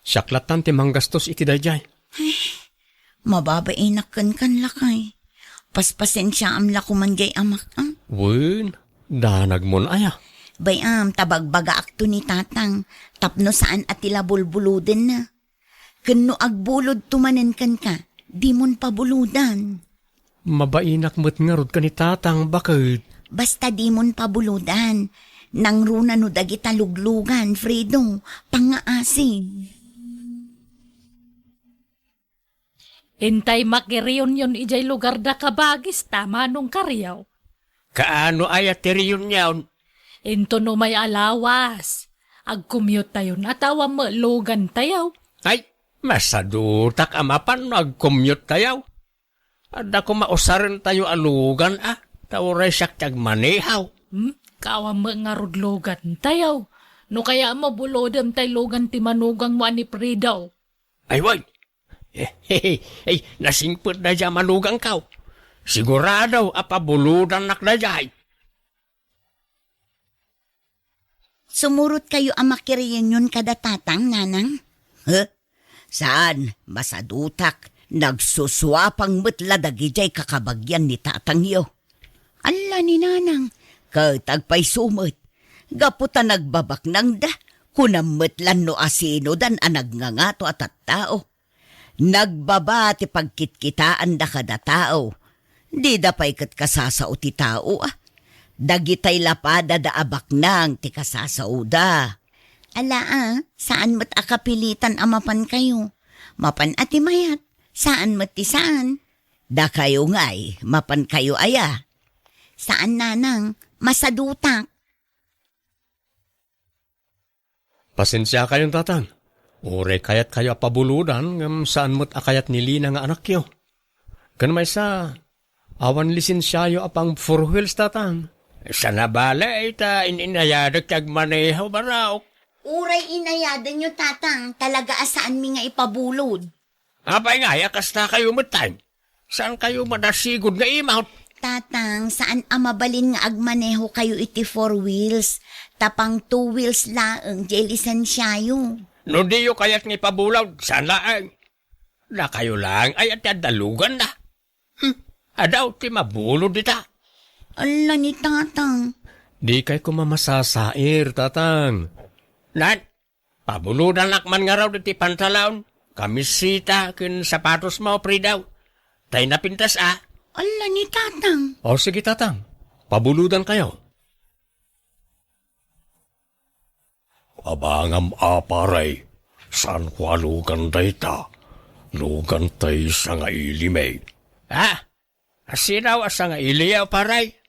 Siak lattan ti manggastos iti daydiay. Ay, Mababainak kenka, lakay. Paspasensiaam la koman jay amak, a? Wen, danagmon aya? Bay-am ta bagbagaakto ni tatang tapno saan a ti la bulbulodenna. Ken no agbulodto manen kenka, dimon pabulodan. Mabainak met ngarud ken ni tatang baket. Basta dimon pabulodan. Nangruna no dagita luglugan, Fredo, pangngaasi. Intay makireunion idiay lugarda kabagis ta, Manong Kariaw. Kaano aya ti reunion? Inton umay a lawas, agcommute tayon a ta awan met lugantayo. Ay, masadutak a mapan no agcommute tayo. Adda koma usarentayo a lugan a, ta uray siak ti agmaneho. Hmm? Awan met ngarud lugantayo. No kayat mo, bulodem tay lugan ti manugangmo a ni Fredo. Ay, wen. Ay, nasingpet daydiay a manugangko. Sigurado a pabulodannak daydiay. Sumurotkayo a makireunion kada tatang, nanang? Huh? Saan, masadutak. Nagsusuapang met la dagidiay kakabagian ni tatangyo. Alla ni nanang, ket agpayso met. Gapu ta nagbabaknangda, kunam met lan no asinodan a nagngangato a tattao. Nagbaba ti pagkitkitaanda kada tao. Dida pay ket kasasao ti tao, a. Dagitay la padada a baknang ti kasasaoda. Ala, a, saan met a kapilitan a mapankayo. Mapan a ti mayat, saan met ti saan. Dakayo ngay, mapankayo aya? Saan, nanang, masadutak. Pasensiakayon, tatang. Uray kayatkayo a pabulodan, ngem saan met a kayat ni Lina nga anakyo. Ken maysa, awan lisensiayo a pang four wheels, tatang. Saan a bale, ta in-inayadek ti agmaneho, barok. Uray inayadenyo, tatang, talaga a saanmi nga ipabulod. Apay ngay a kastakayo metten? Saankayo manasigud nga imawt? Tatang, saan a mabalin nga agmanehokayo iti four wheels, ta pang two wheels laeng diay lisensiayo. No diyo kayat nga ipabulod, saan laeng. Dakayo laeng aya ti adda luganna. Hmm, adaw ti mabulod dita. Ala ni tatang. Dikay koma masasair, tatang. Nan, pabulodannak man ngarud iti pantalon, kamiseta, ken sapatosmo, Fredo. Tay napintas a. Ala ni tatang. O, sige, tatang. Pabulodankayo. Abangam a, pare. Saanko a lugan dayta. Lugan tay sangailimi. Ha? Asino a sangailiyo, pare?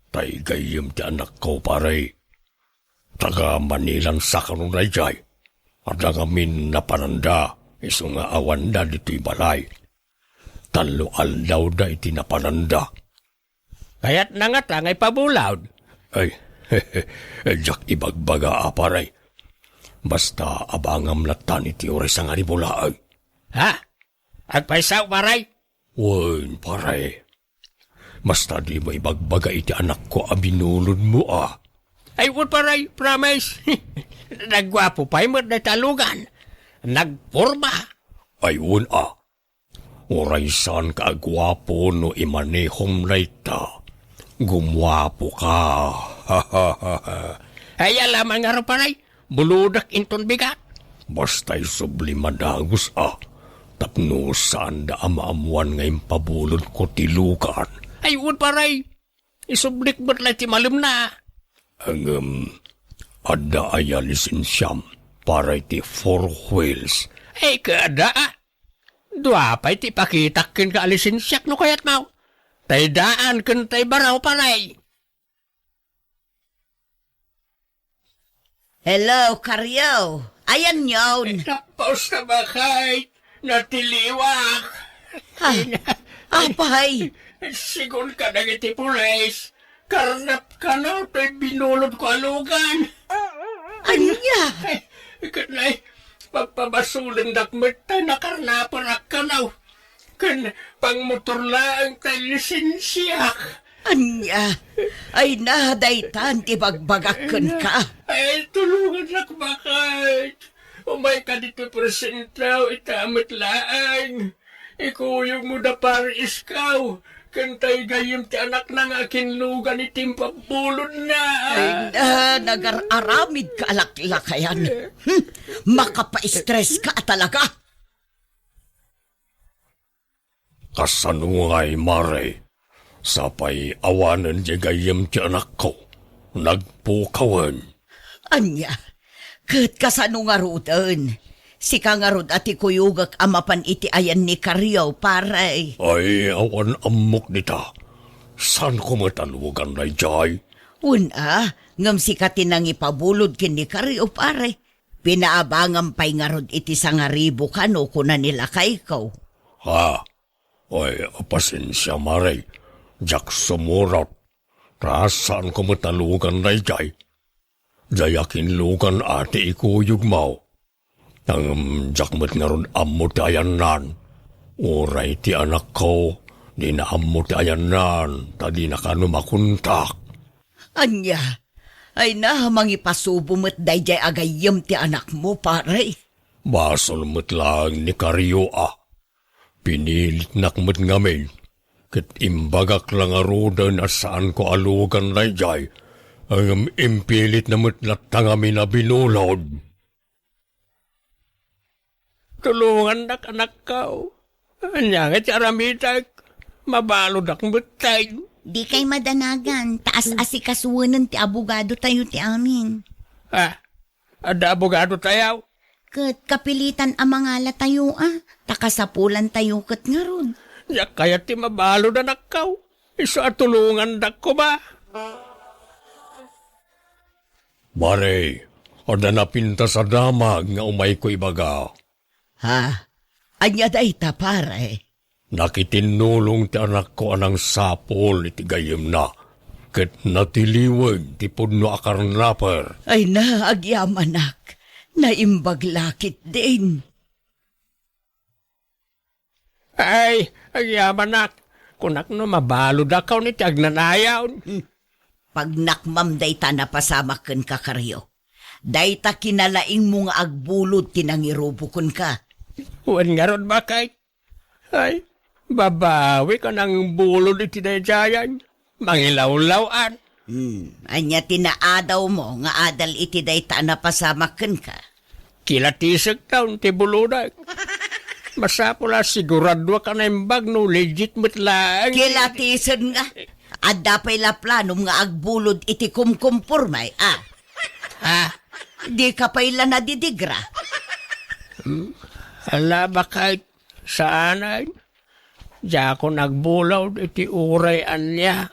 Tay gayyem ti anakko, pare. Taga Manilan sa kano daydiay. Adda ngamin napananda, isu nga awanda ditoy balay. Tallo aldawda iti napananda. Kayatna ngata nga ipabulod? Ay, diak ibagbaga a, pare. Basta abangam latta iti oras a nga rimulaag. Ha? Agpayso, pare? Wen, pare. Basta dimo ibagbaga iti anakko a binulodmo a. Ay, wen, pare, promise. Nagguapo pay met dayta a lugan. Nagporma. Ay, wen a. Uray saanka a guapo no imanehom dayta. Gumuapoka. Ay, ala man ngarud, pare. Bulodek inton bigat. Basta isubli madagus a. Tapno saanda a maammuan nga impabulodko ti lugan. Ay, wen, pare. Isublik met la iti malemna. Ngem, adda aya lisensiam para iti four wheels? Ay, kada a. Dua pay ti ipakitak kenka a lisensiak no kayatmo. Tay daan ken tay baro, pare. Hello, Karyo. Ayanyon. Tapos na ba kay natiliwak? Ha? Apay? Sigun ka dagiti pulis. Karnap ka na, tay binulod ko a lugan. Anya? Ay, kanay, pagpabasulendak met ta nakarnapanak kano. Ken pangmotor laeng tay lisensiak. Anya? Ay na, daytan ti bagbagak kenka. Ay, tulongannak, baket. Umayka ditoy presinto, ita met laeng. Ikuyogmo da pare Iskaw, ken tay gayyem ti anakna nga akinlugan iti impabbulodna. Ay, ah, nagar-aramid ka a laklakayan. Hmm, makapaistres ka a talaga. Kasano ngay, mare? Sapay awanen diay gayyem ti anakko. Nagpukawen. Ania? Ket kasano ngaruden? Sika ngarud a ti kuyogek a mapan iti ayan ni Kario, pare. Ay, awan ammok dita. Saanko met a lugan daydiay? Wen a, ngem sika ti nangipabulod ken ni Kario, pare. Pinaabangam pay ngarud iti sangaribu kano, kuna ni lakayko. Ha? Ay, pasensia, mare. Diak sumurot. Ta saanko met a lugan daydiay. Diay akinlugan a ti ikuyogmo. Ngem diak met ngarud ammo ti ayannan. Uray ti anakko, dina ammo ti ayannan, ta dina kano makontak. Ania? Ay na, mangipasubo met daydiay a gayyem ti anakmo, pare. Basol met laeng ni Kario a. Pinilitnak met ngamin, ket imbagak la ngaruden a saanko a lugan daydiay, ngem impilitna met latta ngamin a binulod. Tulongannak, anakko. Ania ngay ti aramidek? Mabaludak metten. Dikay madanagan, ta as-asikasuenen ti abogadotayo ti amin. Ah, adda abogadotayo? Ket kapilitan a mangalatayo a, ta kasapulantayo ket ngarud. Diak kayat ti mabalud, anakko. Isu a tulongandak koma. Pare, adda napintas a damag nga umayko ibaga. Ha? Ania dayta, pare? Nakitinnulong ti anakko a nangsapul iti gayyemna, ket natiliweg ti pudno a karnaper. Ay na, agyamanak, naimbag la ketdin. Ay, agyamanak, kunak no mabaludakon iti agnanayon. Hmm. Pagnakmam dayta napasamak kenka, Kario. Dayta kinalaingmo nga agbulod ti nangirubo kenka. Wen ngarud, baket. Ay, babawik a nangbulod iti daydiayen. Mangilawlaw-an. Hmm, ania ti naadawmo nga adal iti dayta a napasamak kenka? Kilatisekton ti bulodek. Masapul a siguraduak a naimbag no legit met laeng. Kilatisen nga. Adda pay la planom nga agbulod iti kumkumporme, a? Ha? Dika pay la nadidigra? Hmm? Ala, baket, saanen. Diakon agbulod iti uray ania.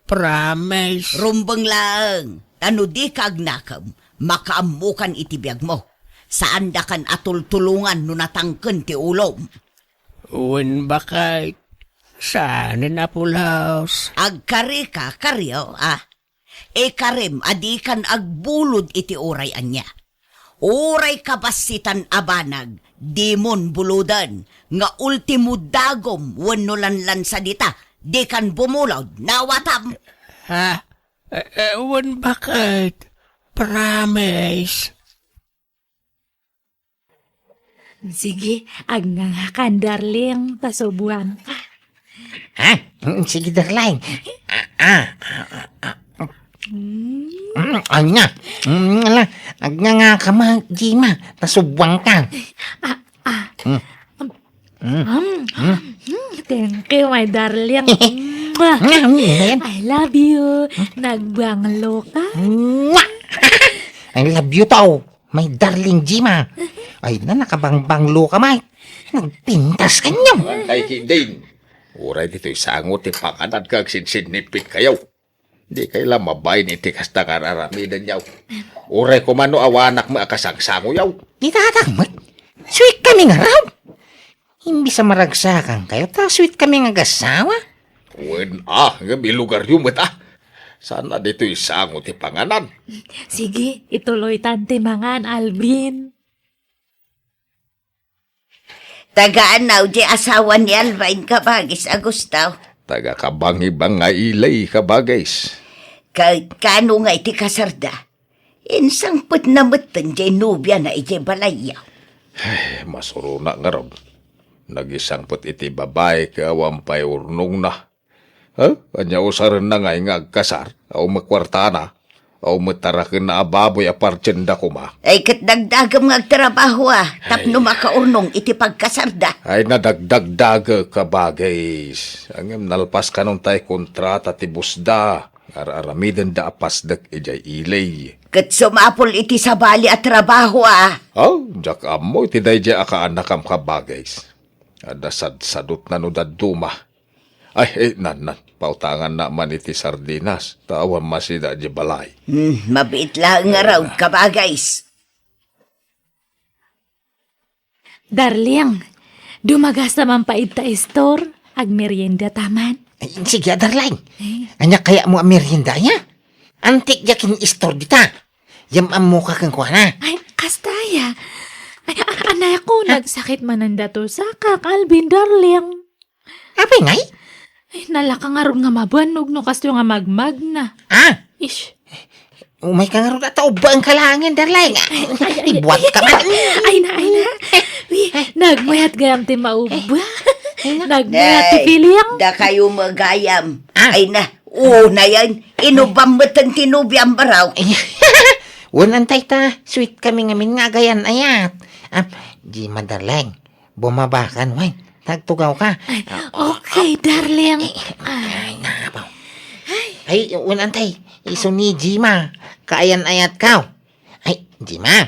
Promise. Rumbeng laeng, ta no dika agnakem, makaammokan iti biagmo. Saandakan a tultulongan no natangken ti ulom. Wen, baket, saanen a pulos. Agkarika, Kario, a? Ikarem a dikan agbulod iti uray ania. Uray kabassitan a banag, dimon buloden, nga ultimo dagom wenno lanlansa dita, dikan bumulod, nawatam. Ha? Eh, eh, wen, baket? Promise. Sige, agngangakan, darling, ta subuanka. Ha? Mm, sige, darling. Ah, ah, ah, ah. Mm. Mm, ania? Mm, ala, agngangakan, Jima, ta subuanka. Ah, ah. Mm. Mm. Mm. Mm, thank you, my darling. Mwah. Mm, mm. I love you. Nagbanglo ka. Mwah. I love you too. My darling Jima. Ay na, nakabangbanglo ka, may. Nagpintas ka niya. Ay, kidin. Uray ditoy sango ti panganan nga agsinsinnipit kayo. Di kay la mabain iti kasta nga ar-aramiden yaw. Uray kumano awanak met a kasangsango yaw. Di tatak met. Sweet kami nga raw. Imbis a maragsakan kayo, ta sweet kami nga agasawa. Wen a, nga bilugaryo met a. Sana ditoy sango ti panganan. Sige, ituloy tan ti mangan, Alvin. Taga anaw di asawa ni Alvin, kabagis a Gustaw? Taga Kabangibang nga Ilay, kabagis. Ka-, kano nga iti kasarda? Insangpetna metten diay nobiana idiay balayyo. Ay, masurona ngarud. Nagisangpet iti babai ket awan pay urnongna. Huh? Ania usarenna ngay nga agkasar? Awan met kuartana? Awan met tarakenna a baboy a partienda koma? Ay, ket dagdagem nga agtrabaho, a, tapno Ay. makaurnong iti pagkasarda. Ay, nadagdagdagek, kabagis. Ngem nalpas kanon tay kontrata ti busda. Ar-aramidenda a pasdek idiay ili. Ket sumapul iti sabali a trabaho, a. Oh, diak ammo iti daydiay a kaanakam, kabagis. Adda sadsadutna no dadduma. Ay, eh, nan, nan. Pautanganna man iti sardinas. Ta awan masida di balay. Hmm, mabiit laeng ngarud, kabagis. Darling, dumagasta man pay ita store. Agmerienda ta man. Ay, sige, darling. Eh? Ania kayatmo a merienda, aya? Antik diak ken store dita. Yam-ammoka kenkuana. Ay, kasta aya. Ay, a-, anay ako, Ah. nagsakit manen dato sa ka, Calvin, darling. Apay ngay? Ay, nalaka ngarud nga mabannog no kastoy nga magmagna. Ah? Ish. Umayka ngarud a taubbaenka laengen, darling. Ay, ay, ay, Ibuat ay, ka man. ay na, ay na. Wi, nagmayat gayam ti maubba. Ay na. Nagmayat ti Nay, feeling. Dakayo met gayam. Ah. Ay na, oo na yan. Inubam met ti nobiam, baraw. Ay, wen, antay ta, sweet kami ngamin nga agayan-ayat. Ah, di, madarling. Bumabakan, wen. Tagtugawka. Ay, Ah, okay, darling. Ay, Ah. ay, napaw. Ay, wen, antay. Isu ni Jima. Kaayan-ayatkaw. Ay, Jima.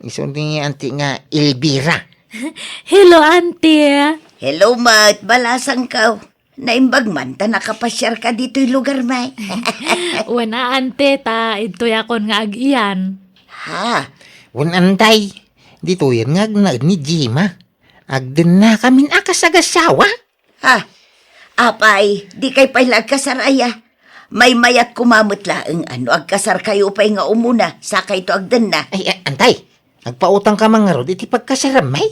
Isu ni anti nga Elvira. Hello, auntie. Hello, met. Balasangkaw. Naimbag man ta nakapasiarka ditoy lugar, may. Wen a, auntie, ta idtoyakon nga ag-iyan. Ha? Wen, antay. Ditoyen nga agnaed ni Jima. Agdennakamin a kasagasawa. Ha? Apay, dikay pay la agkasar aya? Maymayat koma met laeng a no agkasarkayo pay nga umuna, sakayto agdenna. Ay, a-, antay, agpautangka man ngarud iti pagkasaram, may?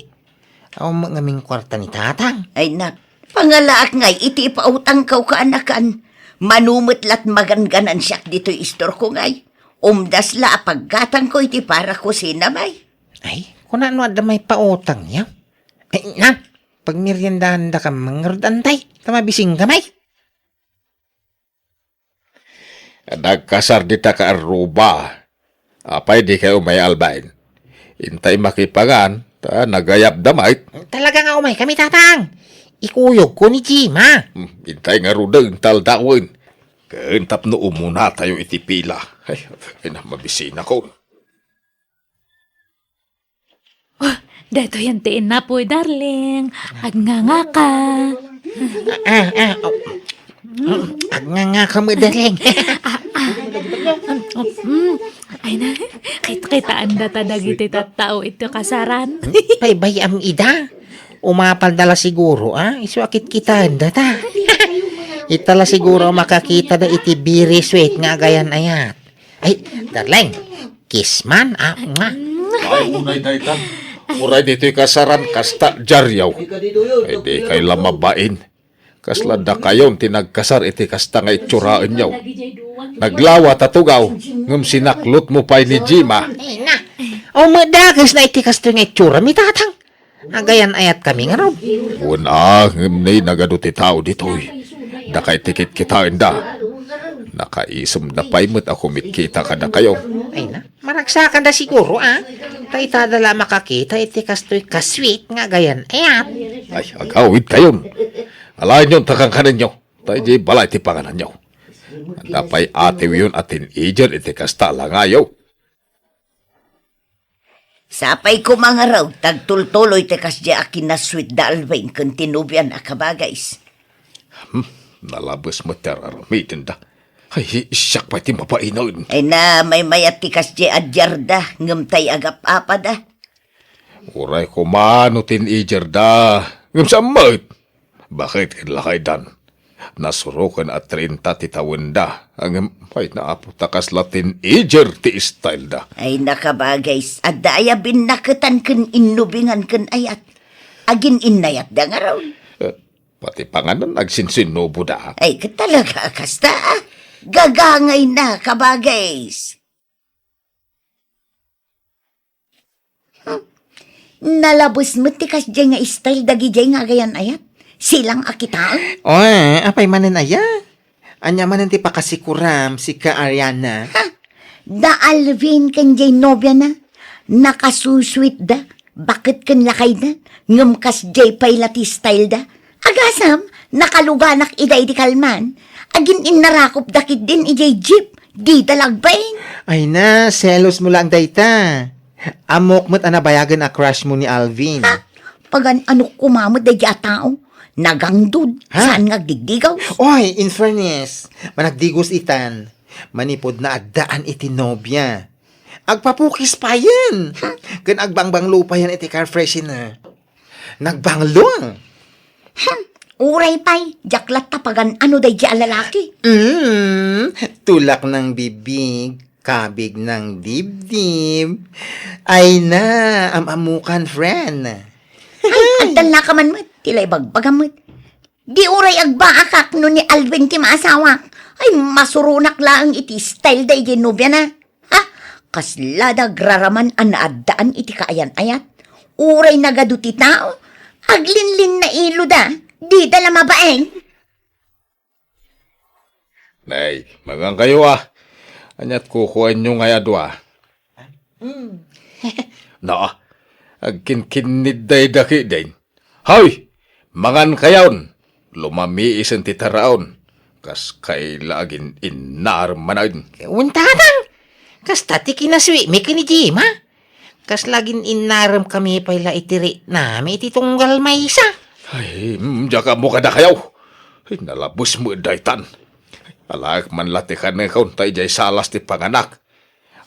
Awan met ngamin kuarta ni Tatang. Ay, nak, pangalaak ngay iti ipautangkaw, kaanakan. Mano met la't maganganansiak ditoy istorko ngay. Umdas la a paggatangko iti para kusina, may. Ay, kuna no adda maipautangyo? Ay, na, pagmeriendahandaka man ngarud, antay, ta mabisingka, may. Nagkasar dita ka arruba. Apay dikay umay, Alvin? Intay makipangan, ta nagayabda met. Talaga nga umaykami, Tatang. Ikuyogko ni Jima. Hmm, intay ngaruden ta aldawen. Ken tapno umunatayo iti pila. Ay, ay na, mabisinakon. Oh, daytoyen ti innapoy, darling. Agngangaka. Ah, ah, oh. Mm, agngangaka met, darling. Ah, ah. Mm, ay na, kit-, kitaendata dagiti tattao iti kasaran. Baybay-am ida. Umapalda la siguro, ah? Isu a kitkitaendata. Ita la siguro makakitada iti very sweet nga agayan-ayat. Ay, darling, kiss man, ah, nga. Ay, unay daytan. Uray ditoy kasaran, kasta diaryo. Ay, dikay la mabain. Kasla dakayon ti nagkasar iti kasta nga itsuraenyo. Naglawa ta tugaw, ngem sinaklotmo pay ni Jima. Ay, na. Aw, madakes na iti kastoy nga itsura, mi Tatang. Agayan-ayatkami ngarud. Wen a, ngem nay nagadu ti tao ditoy. Dakay ti kitkitaenda. Nakaisemda pay met a kumitkita kadakayo. Ay na, maragsakanda siguro, a. Ta itada la makakita iti kastoy ka sweet nga agayan-ayat. Ay, agawidkayon. Alaenyon ta kankanenyo. Ta idiay balay ti pangananyo. Adda pay atiwyon a teenager iti kasta a langayo. Sapay koma ngarud, ta agtultuloy ti kasdiay a kinasweet da Alvin ken ti nobian a kabagis. Hmm, nalabes met ti ar-aramidenda. Ay, siak pay ti mabainen. Ay na, maymayat ti kasdiay a diarda, ngem tay agap-apada. Uray koma no teenager da, ngem saan met. Baket ket lakaydan. Nasuroken a treinta ti tawenda. Ngem, ay, naapo ta kasla teenager ti style da. Ay, na kabagis, adda aya binnaketan ken innubingan ken ayat. Agin-innayatda ngarud. Eh, pati panganan agsinsinnuboda. Ay, ket talaga a kasta, a. Gagangayna, kabagis. Hmm. Nalabes met ti kasdiay nga style dagidiay nga agayan-ayat. Silang a kitaen. Oy, apay manen aya? Ania manen ti pakasikuram, sika, Ariana? Ha? Da Alvin ken jay nobiana, nakasusweet da, baket ken lakayda, ngem kasdiay pay la ti style da. Agasam, nakaluganak ida idi kalman. Agin-innarakop da ketdin idiay jeep, dida la agbain. Ay na, selos mo lang dayta. Ammok met a nabayagen a crush mo ni Alvin. Ha? Pagan-anok koma met daydi a tao. Nagangdud, Ha? saan nga agdigdigaw? Oy, in fairness, managdigos itan. Manipud naaddaan iti nobia. Agpapukis payen. Ken agbangbanglo payen iti car freshener. Nagbanglo. Hmm, uray pay, diak latta pagan-ano daydi a lalaki. Mm, tulak ng bibig, kabig ng dibdib. Ay na, am-amukan, friend. Ay, agtallaka man met, ti la ibagbagam met. Di uray agbaakak no ni Alvin ti maasawak. Ay, masuronak laeng iti style daydi nobiana. Ha? Kasla da agraraman a naaddaan iti kaayan-ayat. Uray nagadu ti tao, aglinlinna iloda, dida la mabain. Nay, mangankayo a. Aniat kukuanyo ngay a dua? Mm. Na, agkinkinnid dayda ketdin. Hay! Mangankayon! Lumamiisen ti taraon. Kas kaila agin-innarem manen. Wen, tatang! Kasta ti kinasuitmi ken ni Jima. Kasla agin-innaremkami pay la iti riknami iti tunggal maysa. Ay, mm, diak ammo kadakayo. Ay, nalabes met daytan. Alaek man la ti kanekon ta idiay salas ti panganak.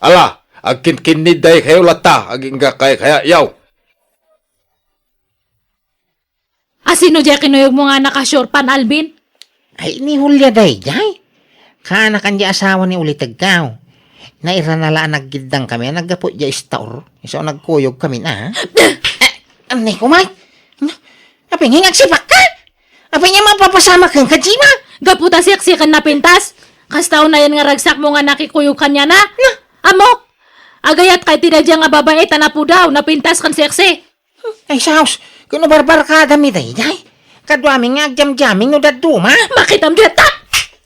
Ala, agkinkinnid daykayo latta, agingga kaykayatyo. Asino diay kinuyogmo nga naka-short pant, Alvin? Ay, ni Julia daydiay. Kaanakan diay asawa ni Uliteggaw. Nairana la a naggiddangkami a naggapu diay store. Isu a nagkuyogkami na. Eh, anay ko, Mike. Apay nga agsipakka? Apay nga mapapasamak kenka, Jima? Gapu ta seksi ken napintas. Kasta unayen nga ragsakmo nga nakikuyog kaniana. Na? Ammok, agayat kay ti daydiay nga babai ta napudaw, napintas ken seksi. Ay, sus, ken no barbarkadami daydiay. Kaduami nga agjamming no dadduma. Makitam dita!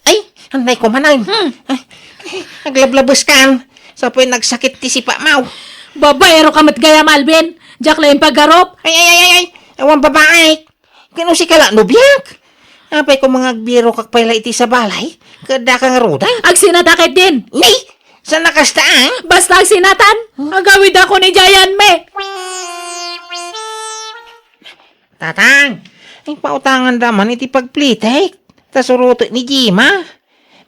Ay, anay ko manen. Hmm. Ay, aglablabeskan. Sa pay nagsakit ti sipakmo. Babaero ka met gayam, Alvin. Diak laeng pagarup. Ay, ay, ay, ay, ay. Awan babaik. Ken no sika la nobiak. Apay ko nga agbirokak pay la iti sabalay. Ket daka ngaruden. Agsinata ketdin. Ni? Saan a kasta, ah? Basta agsinatan, agawidakon idiay ayanmi. Tatang, ay pautanganda man iti pagplitek. Ta surotek ni Jima.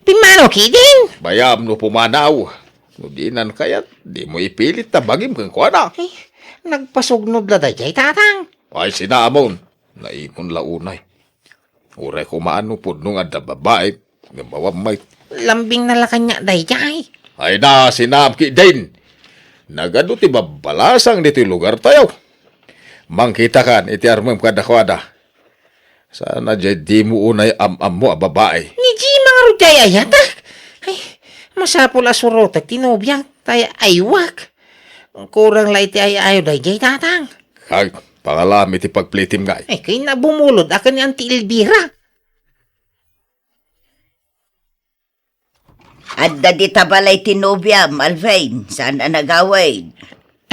Pimmano ketdin? Bayam no pumanaw. No dinan kayat, dimo ipilit ta bagim kenkuana. Ay, nagpasugnod la daydiay, tatang. Ay, sinamon. Naimon la unay. Uray koma no pudno nga adda babai, ngem awan met. Lambingna la kaniak daydiay. Ay na, sinaam ketdin. Nagadu ti babbalasang ditoy lugartayo. Mangkitakan iti armem kadakuada. Saan a diay dimo unay am-ammo a babai. Ni Jima ngarud diay ayatek. Ay, masapul a surotek ti nobiak, ta ay-aywak. Kurang la iti ay-ayo daydiay, tatang. Ay, pangalam iti pagplitim ngay. Ay, kayna bumulod a ken ni Auntie Elvira. Adda dita balay ti nobiam, Alvin. Saan a nagawid?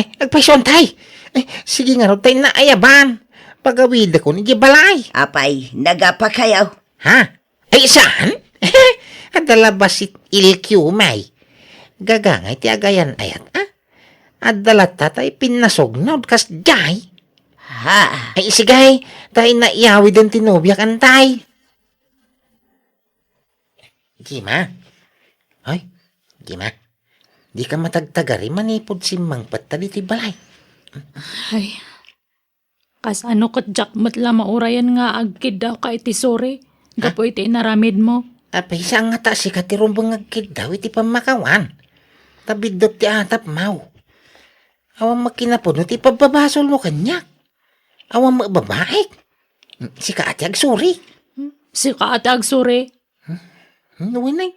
Ay, agpayso, tay. Ay, sige ngarud, tay, naayaban. Pagawidakon idiay balay. Apay, nagapakayo? Ha? Ay, saan? Adda la bassit ilkiw, may. Gagangay ti agayan-ayat, ah? Adda latta tay pinnasugnod kasdiay. Ha? Ay, sige, tay, naiyawiden ti nobiak, antay. Jima? Hoy, Jima. Dika matagtagari manipud simmangpet ta ditoy balay. Ay. Kasano ket diak met la maurayen nga agkiddawka iti suri gapu iti inaramidmo? Apay, saan ngata sika ti rumbeng nga agkiddaw iti pammakawan? Ta biddut ti atapmo. Awan met kinapudno ti pabbabasolmo kaniak. Awan met babaik. Sika a ti agsuri. Hmm? Sika a ti agsuri. Hmm, wen ay.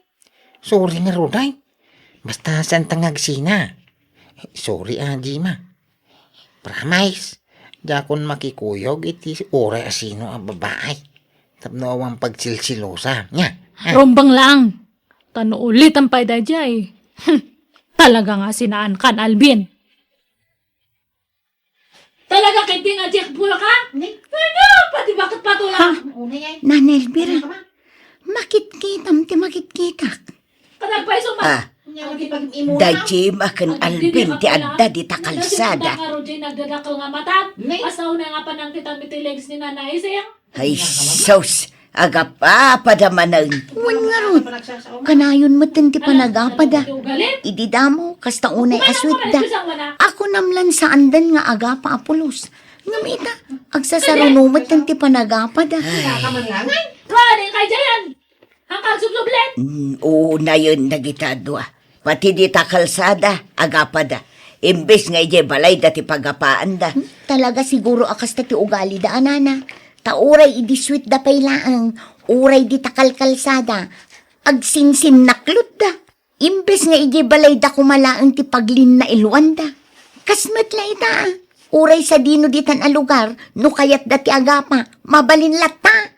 Sorry ngarud ay. Basta saanta nga agsina. Sorry a, Jima. Promise, Diakon makikuyog iti uray a sino a babae. Tapno awan pagsilsilosa. Nya? Ah. Rumbeng lang. Ta no ulitem pay daydiay. Hmm. Talaga nga sinaankan, Alvin. Talaga ketdi nga Jack Bull ka? Ni? Ano? Pati bakit patulang? Ha? Una yan. Nanay Elvira, ano ka ba? Makitkitam ti makitkitak. Kadagpay suma. Ah. Daydi maken Alvin ti adda dita kalsada. Nagdadakkel nga mata. Ni? Basta una nga panangkitam iti legs ni Nanay Ising. Ay, sus! Agapapada manen. Wen ngarud, kanayon metten ti panagapada. Idi damo, kasta unay a suitda. Ako namlan saandan nga agapa a pulos. Ngem ita, agsasaruno metten ti panagapada. Ay. Kuanen kay Jayan. Ang kagsubsublet. Mm, unayen dagita a dua. Pati dita kalsada, agapada. Imbes nga idiay balayda ti pagapaanda. Hmm, talaga siguro a kasta ti ugalida, a nana. Ta uray idi suitda pay laeng, uray dita kalkalsada, agsinsinnaklutda. Imbes nga idiay balayda koma laeng ti paglinnailwanda. Kas met la ita, a. Uray sadino ditan a lugar, no kayatda ti agapa, mabalin latta.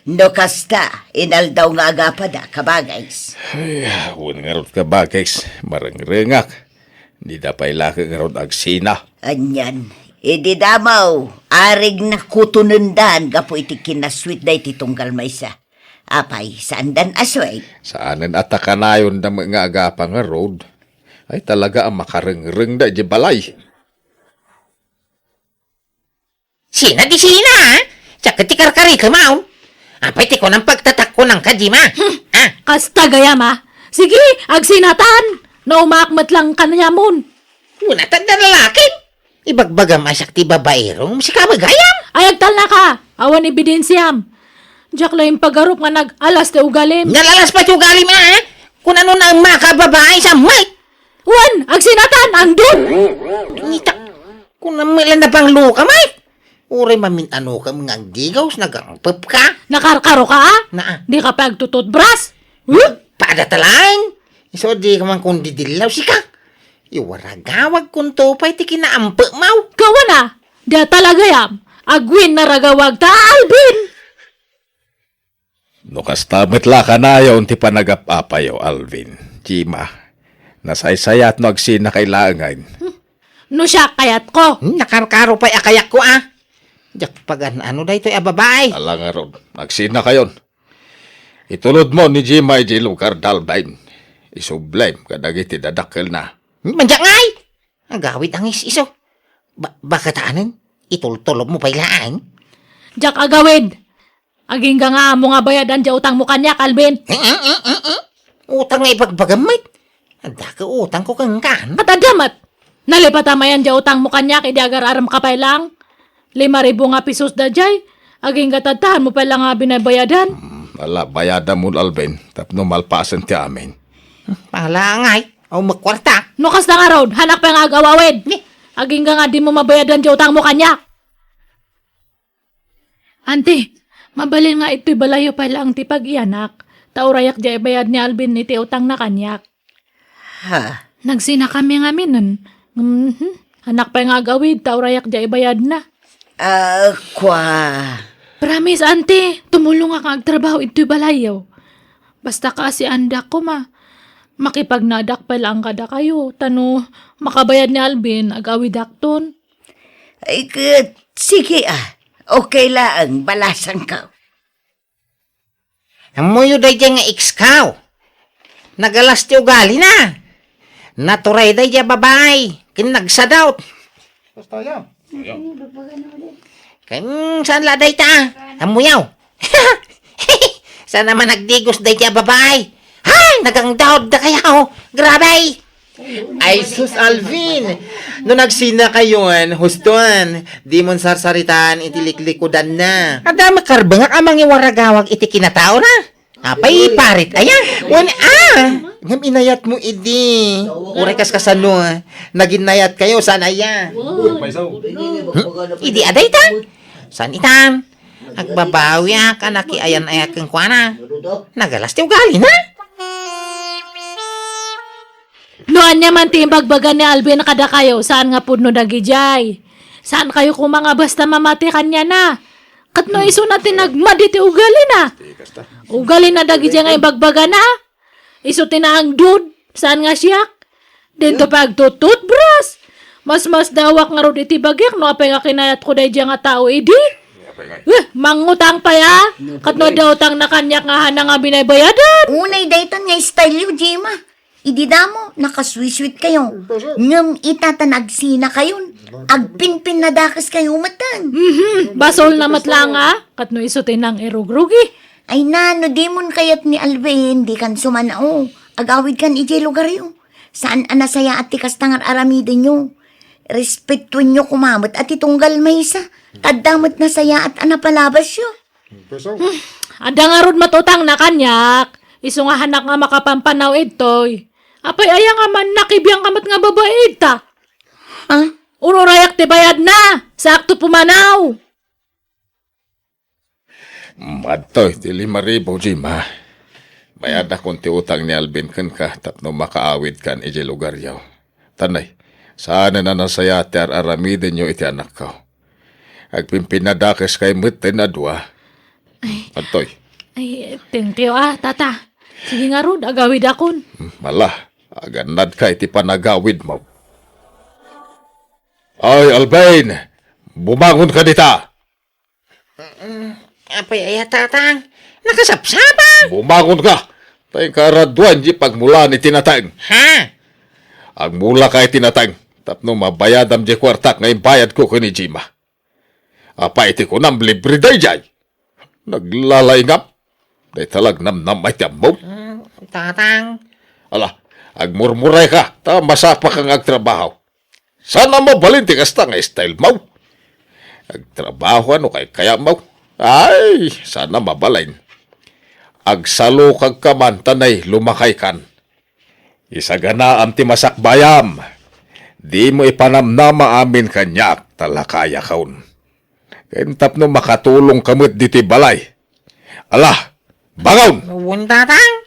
No kasta, inaldaw nga agapada, kabagays. Ay, wen ngarud, kabagays, marengrengak. Dida pay laeng ngarud agsina. Anian, idi damo, arigna kutonendan gapu iti kinasuitda iti tunggal maysa. Apay, saandan a suit? Saanen a ta kanayonda met nga agapa ngarud. Ay, talaga a makarengrengda idiay balay. Sina ti sina, a? Diak ket ti karkaritem, a. Apay ti kunam pagtatakko nang kadima? Hmm. A? Kasta gayam, a. Sige, agsinatan. Naumaak met lang kanayamon. Kuna ta adda lalakim. Ibagbagam a siak ti babaero, sika met gayam. Ay, agtalnaka. Awan ebidensiam. Diak la impagarup nga nag-alas ti ugalim. Nalalas pay ti ugalim, a? Kunano na ang makababae sa mic? Wen, agsinatan, andun! Ngita, kunam met la nabangloka, Mike. Uray mamin-anokam nga agdigaw, nagangpep ka. Nakarkaro ka, a? Naa. Di ka pay agtututbras? Huh? Pada talaeng. Isu a di ka man kundi dillaw, sika. Iwaragawag kunto pay ti kinaampekmaw. Kawana, da talagayam, agwin naragawag ta, Alvin! No kasta met la kanayon ti panagap-apayo, Alvin, Jima, nasaysayat no agsinakay laengen. Hmm. No siak, kayatko. Hmm, nakarkaro pay a kayatko, a. Diak pagan-ano daytoy a babae. Ala ngarud, agsinakayon. Itulodmo ni Jima idiay lugar da, Alvin. Isublem kadagiti dadakkelna. Hmm, mandiak ngay! Agawid a ngis-iso. Ba-, bakatanen? Itultulobmo pay laeng? Diak agawid. Agingga nga ammo nga bayadan diay utangmo kaniak, Alvin. Eh, eh, eh, eh, eh. Utang nga ibagbagam met. Adda ket utangko kenka. Ket adda met. Nalipatamayan diay utangmo kaniak idi agar-arem ka pay laeng. Lima ribu nga pesos daydiay. Agingga ta adda mo pay la nga binabayadan. Hmm, ala, bayadamon, Alvin, tapno malpasen ti amin. Pala ngay, awan met kuarta. No kasta ngarud, haanak pay nga ag-awawid. Ni? Agingga nga dimo mabayadan diay utangmo kaniak. Anti, mabalin nga itoy balayyo pay laeng ti pag-iyanak, ta urayak diay ibayad ni Alvin iti utangna kaniak. Ha? Nagsinakami ngaminen. Mhm. Haanak pay nga ag-awid, ta urayak diay ibayadna. Ah, kua. Promise, anti, tumulongak nga agtrabaho itoy balayyo. Basta kaasiandak koma, makipagnaadak pay laeng kadakayo, ta no makabayad ni Alvin, ag-awidakton. Ay, ket, sige, a. Okay laeng, balasanko. Ammoyo daydiay nga ex-ko. Nagalas ti ugalina. Naturay daydiay a babae, ken nagsadut. Basta yan. Ken saan la dayta, a? Ammoyo. Saan a man agdigos daydiay a babae? Hay, nagangdaud dakayo. Grabe. Ay, sus, Alvin! No nagsinakayon, huston, dimon sarsaritaan iti liklikudanna. Adda makarbengak a mangiwaragawag iti kinataona. Apay, parit aya? Wen, a! Ngem inayatmo idi. Uray kaskasano, naginnayatkayo, saan aya? Hmm? Idi a dayta? Saan itan? Agbabawiak a nakiayan-ayat kenkuana. Nagalas ti ugalina. No Ania man ti imbagbaga ni Alvin kadakayo, saan nga pudno dagidiay. Saan kayo koma nga basta mamati kaniana. Ket no isuna ti nagmadi ti ugalina. Ugalina dagidiay nga imbagbagana. Isu ti naangdud, saan nga siak. Dento pay agtututbras. Mas masdawak ngarud iti bagik no apay nga kinayatko daydiay nga tao idi. Eh, mangutang pay a. Ket no adda utangna kaniak nga hana nga binaybayadan. Unay daytan nga style yo, Gemma. Idi damo, nakasweet-sweet kayo. Ngem ita ta nagsina kayon. Agpinpinnadakes kayo metten. Mhm, basolna met la nga. Ket no isu ti nangirugrugi. Ay na, no dimon kayat ni Alvin, dikan sumanao. Agawidkan idiay lugaryo. Saan a nasayaat ti kasta nga ar-aramidenyo. Respetuenyo koma met a ti tunggal maysa. Ta adda met nasayaat a napalabasyo. Adda ngarud met utangna kaniak. Isu nga hanak nga makapampanaw idtoy. Apay aya nga man nakibiang ka met nga babai idta? Ha? Ururayak ti bayadna. Saakto pumanaw. Madtoy ti lima ribu, Gemma. Bayadakon ti utang ni Alvin kenka tapno makaawidkan idiay lugaryo. Tanay, saan a nasayaat ti ar-aramidenyo iti anakko. Agpinpinnadakes kay metten a dua. Ay. Adtoy. Ay, thank you, ah, tata. Sige ngarud, agawidakon. Hmm, mala, agannadka iti panagawidmo. Ay, Alvin! Bumangon ka dita! Mm, apay aya, tatang? Nakasapsapa! Bumangon ka! Ta inka araduan di pagmulaan iti nateng. Ha? Agmula ka iti nateng, tapno mabayadam di kuartak nga imbayadko ken ni Gemma. Apay ti kunam libre daydiay? Naglalaingam. Dayta la agnamnama iti ammom. Mm, tatang. Ala, agmurmuray ka, ta masapaka nga agtrabaho. Saan a mabalin ti kasta nga style mo. Agtrabaho no kay kaya mo. Ay, saan a mabalin. Agsalukag ka man ta nay lumakay kan. Isaganaam ti masakbayam. Di mo ipanamnama amin kaniak ta lakayakon. Ken tapno makatulong ka met ditoy balay. Ala, bangon! Wen, tatang?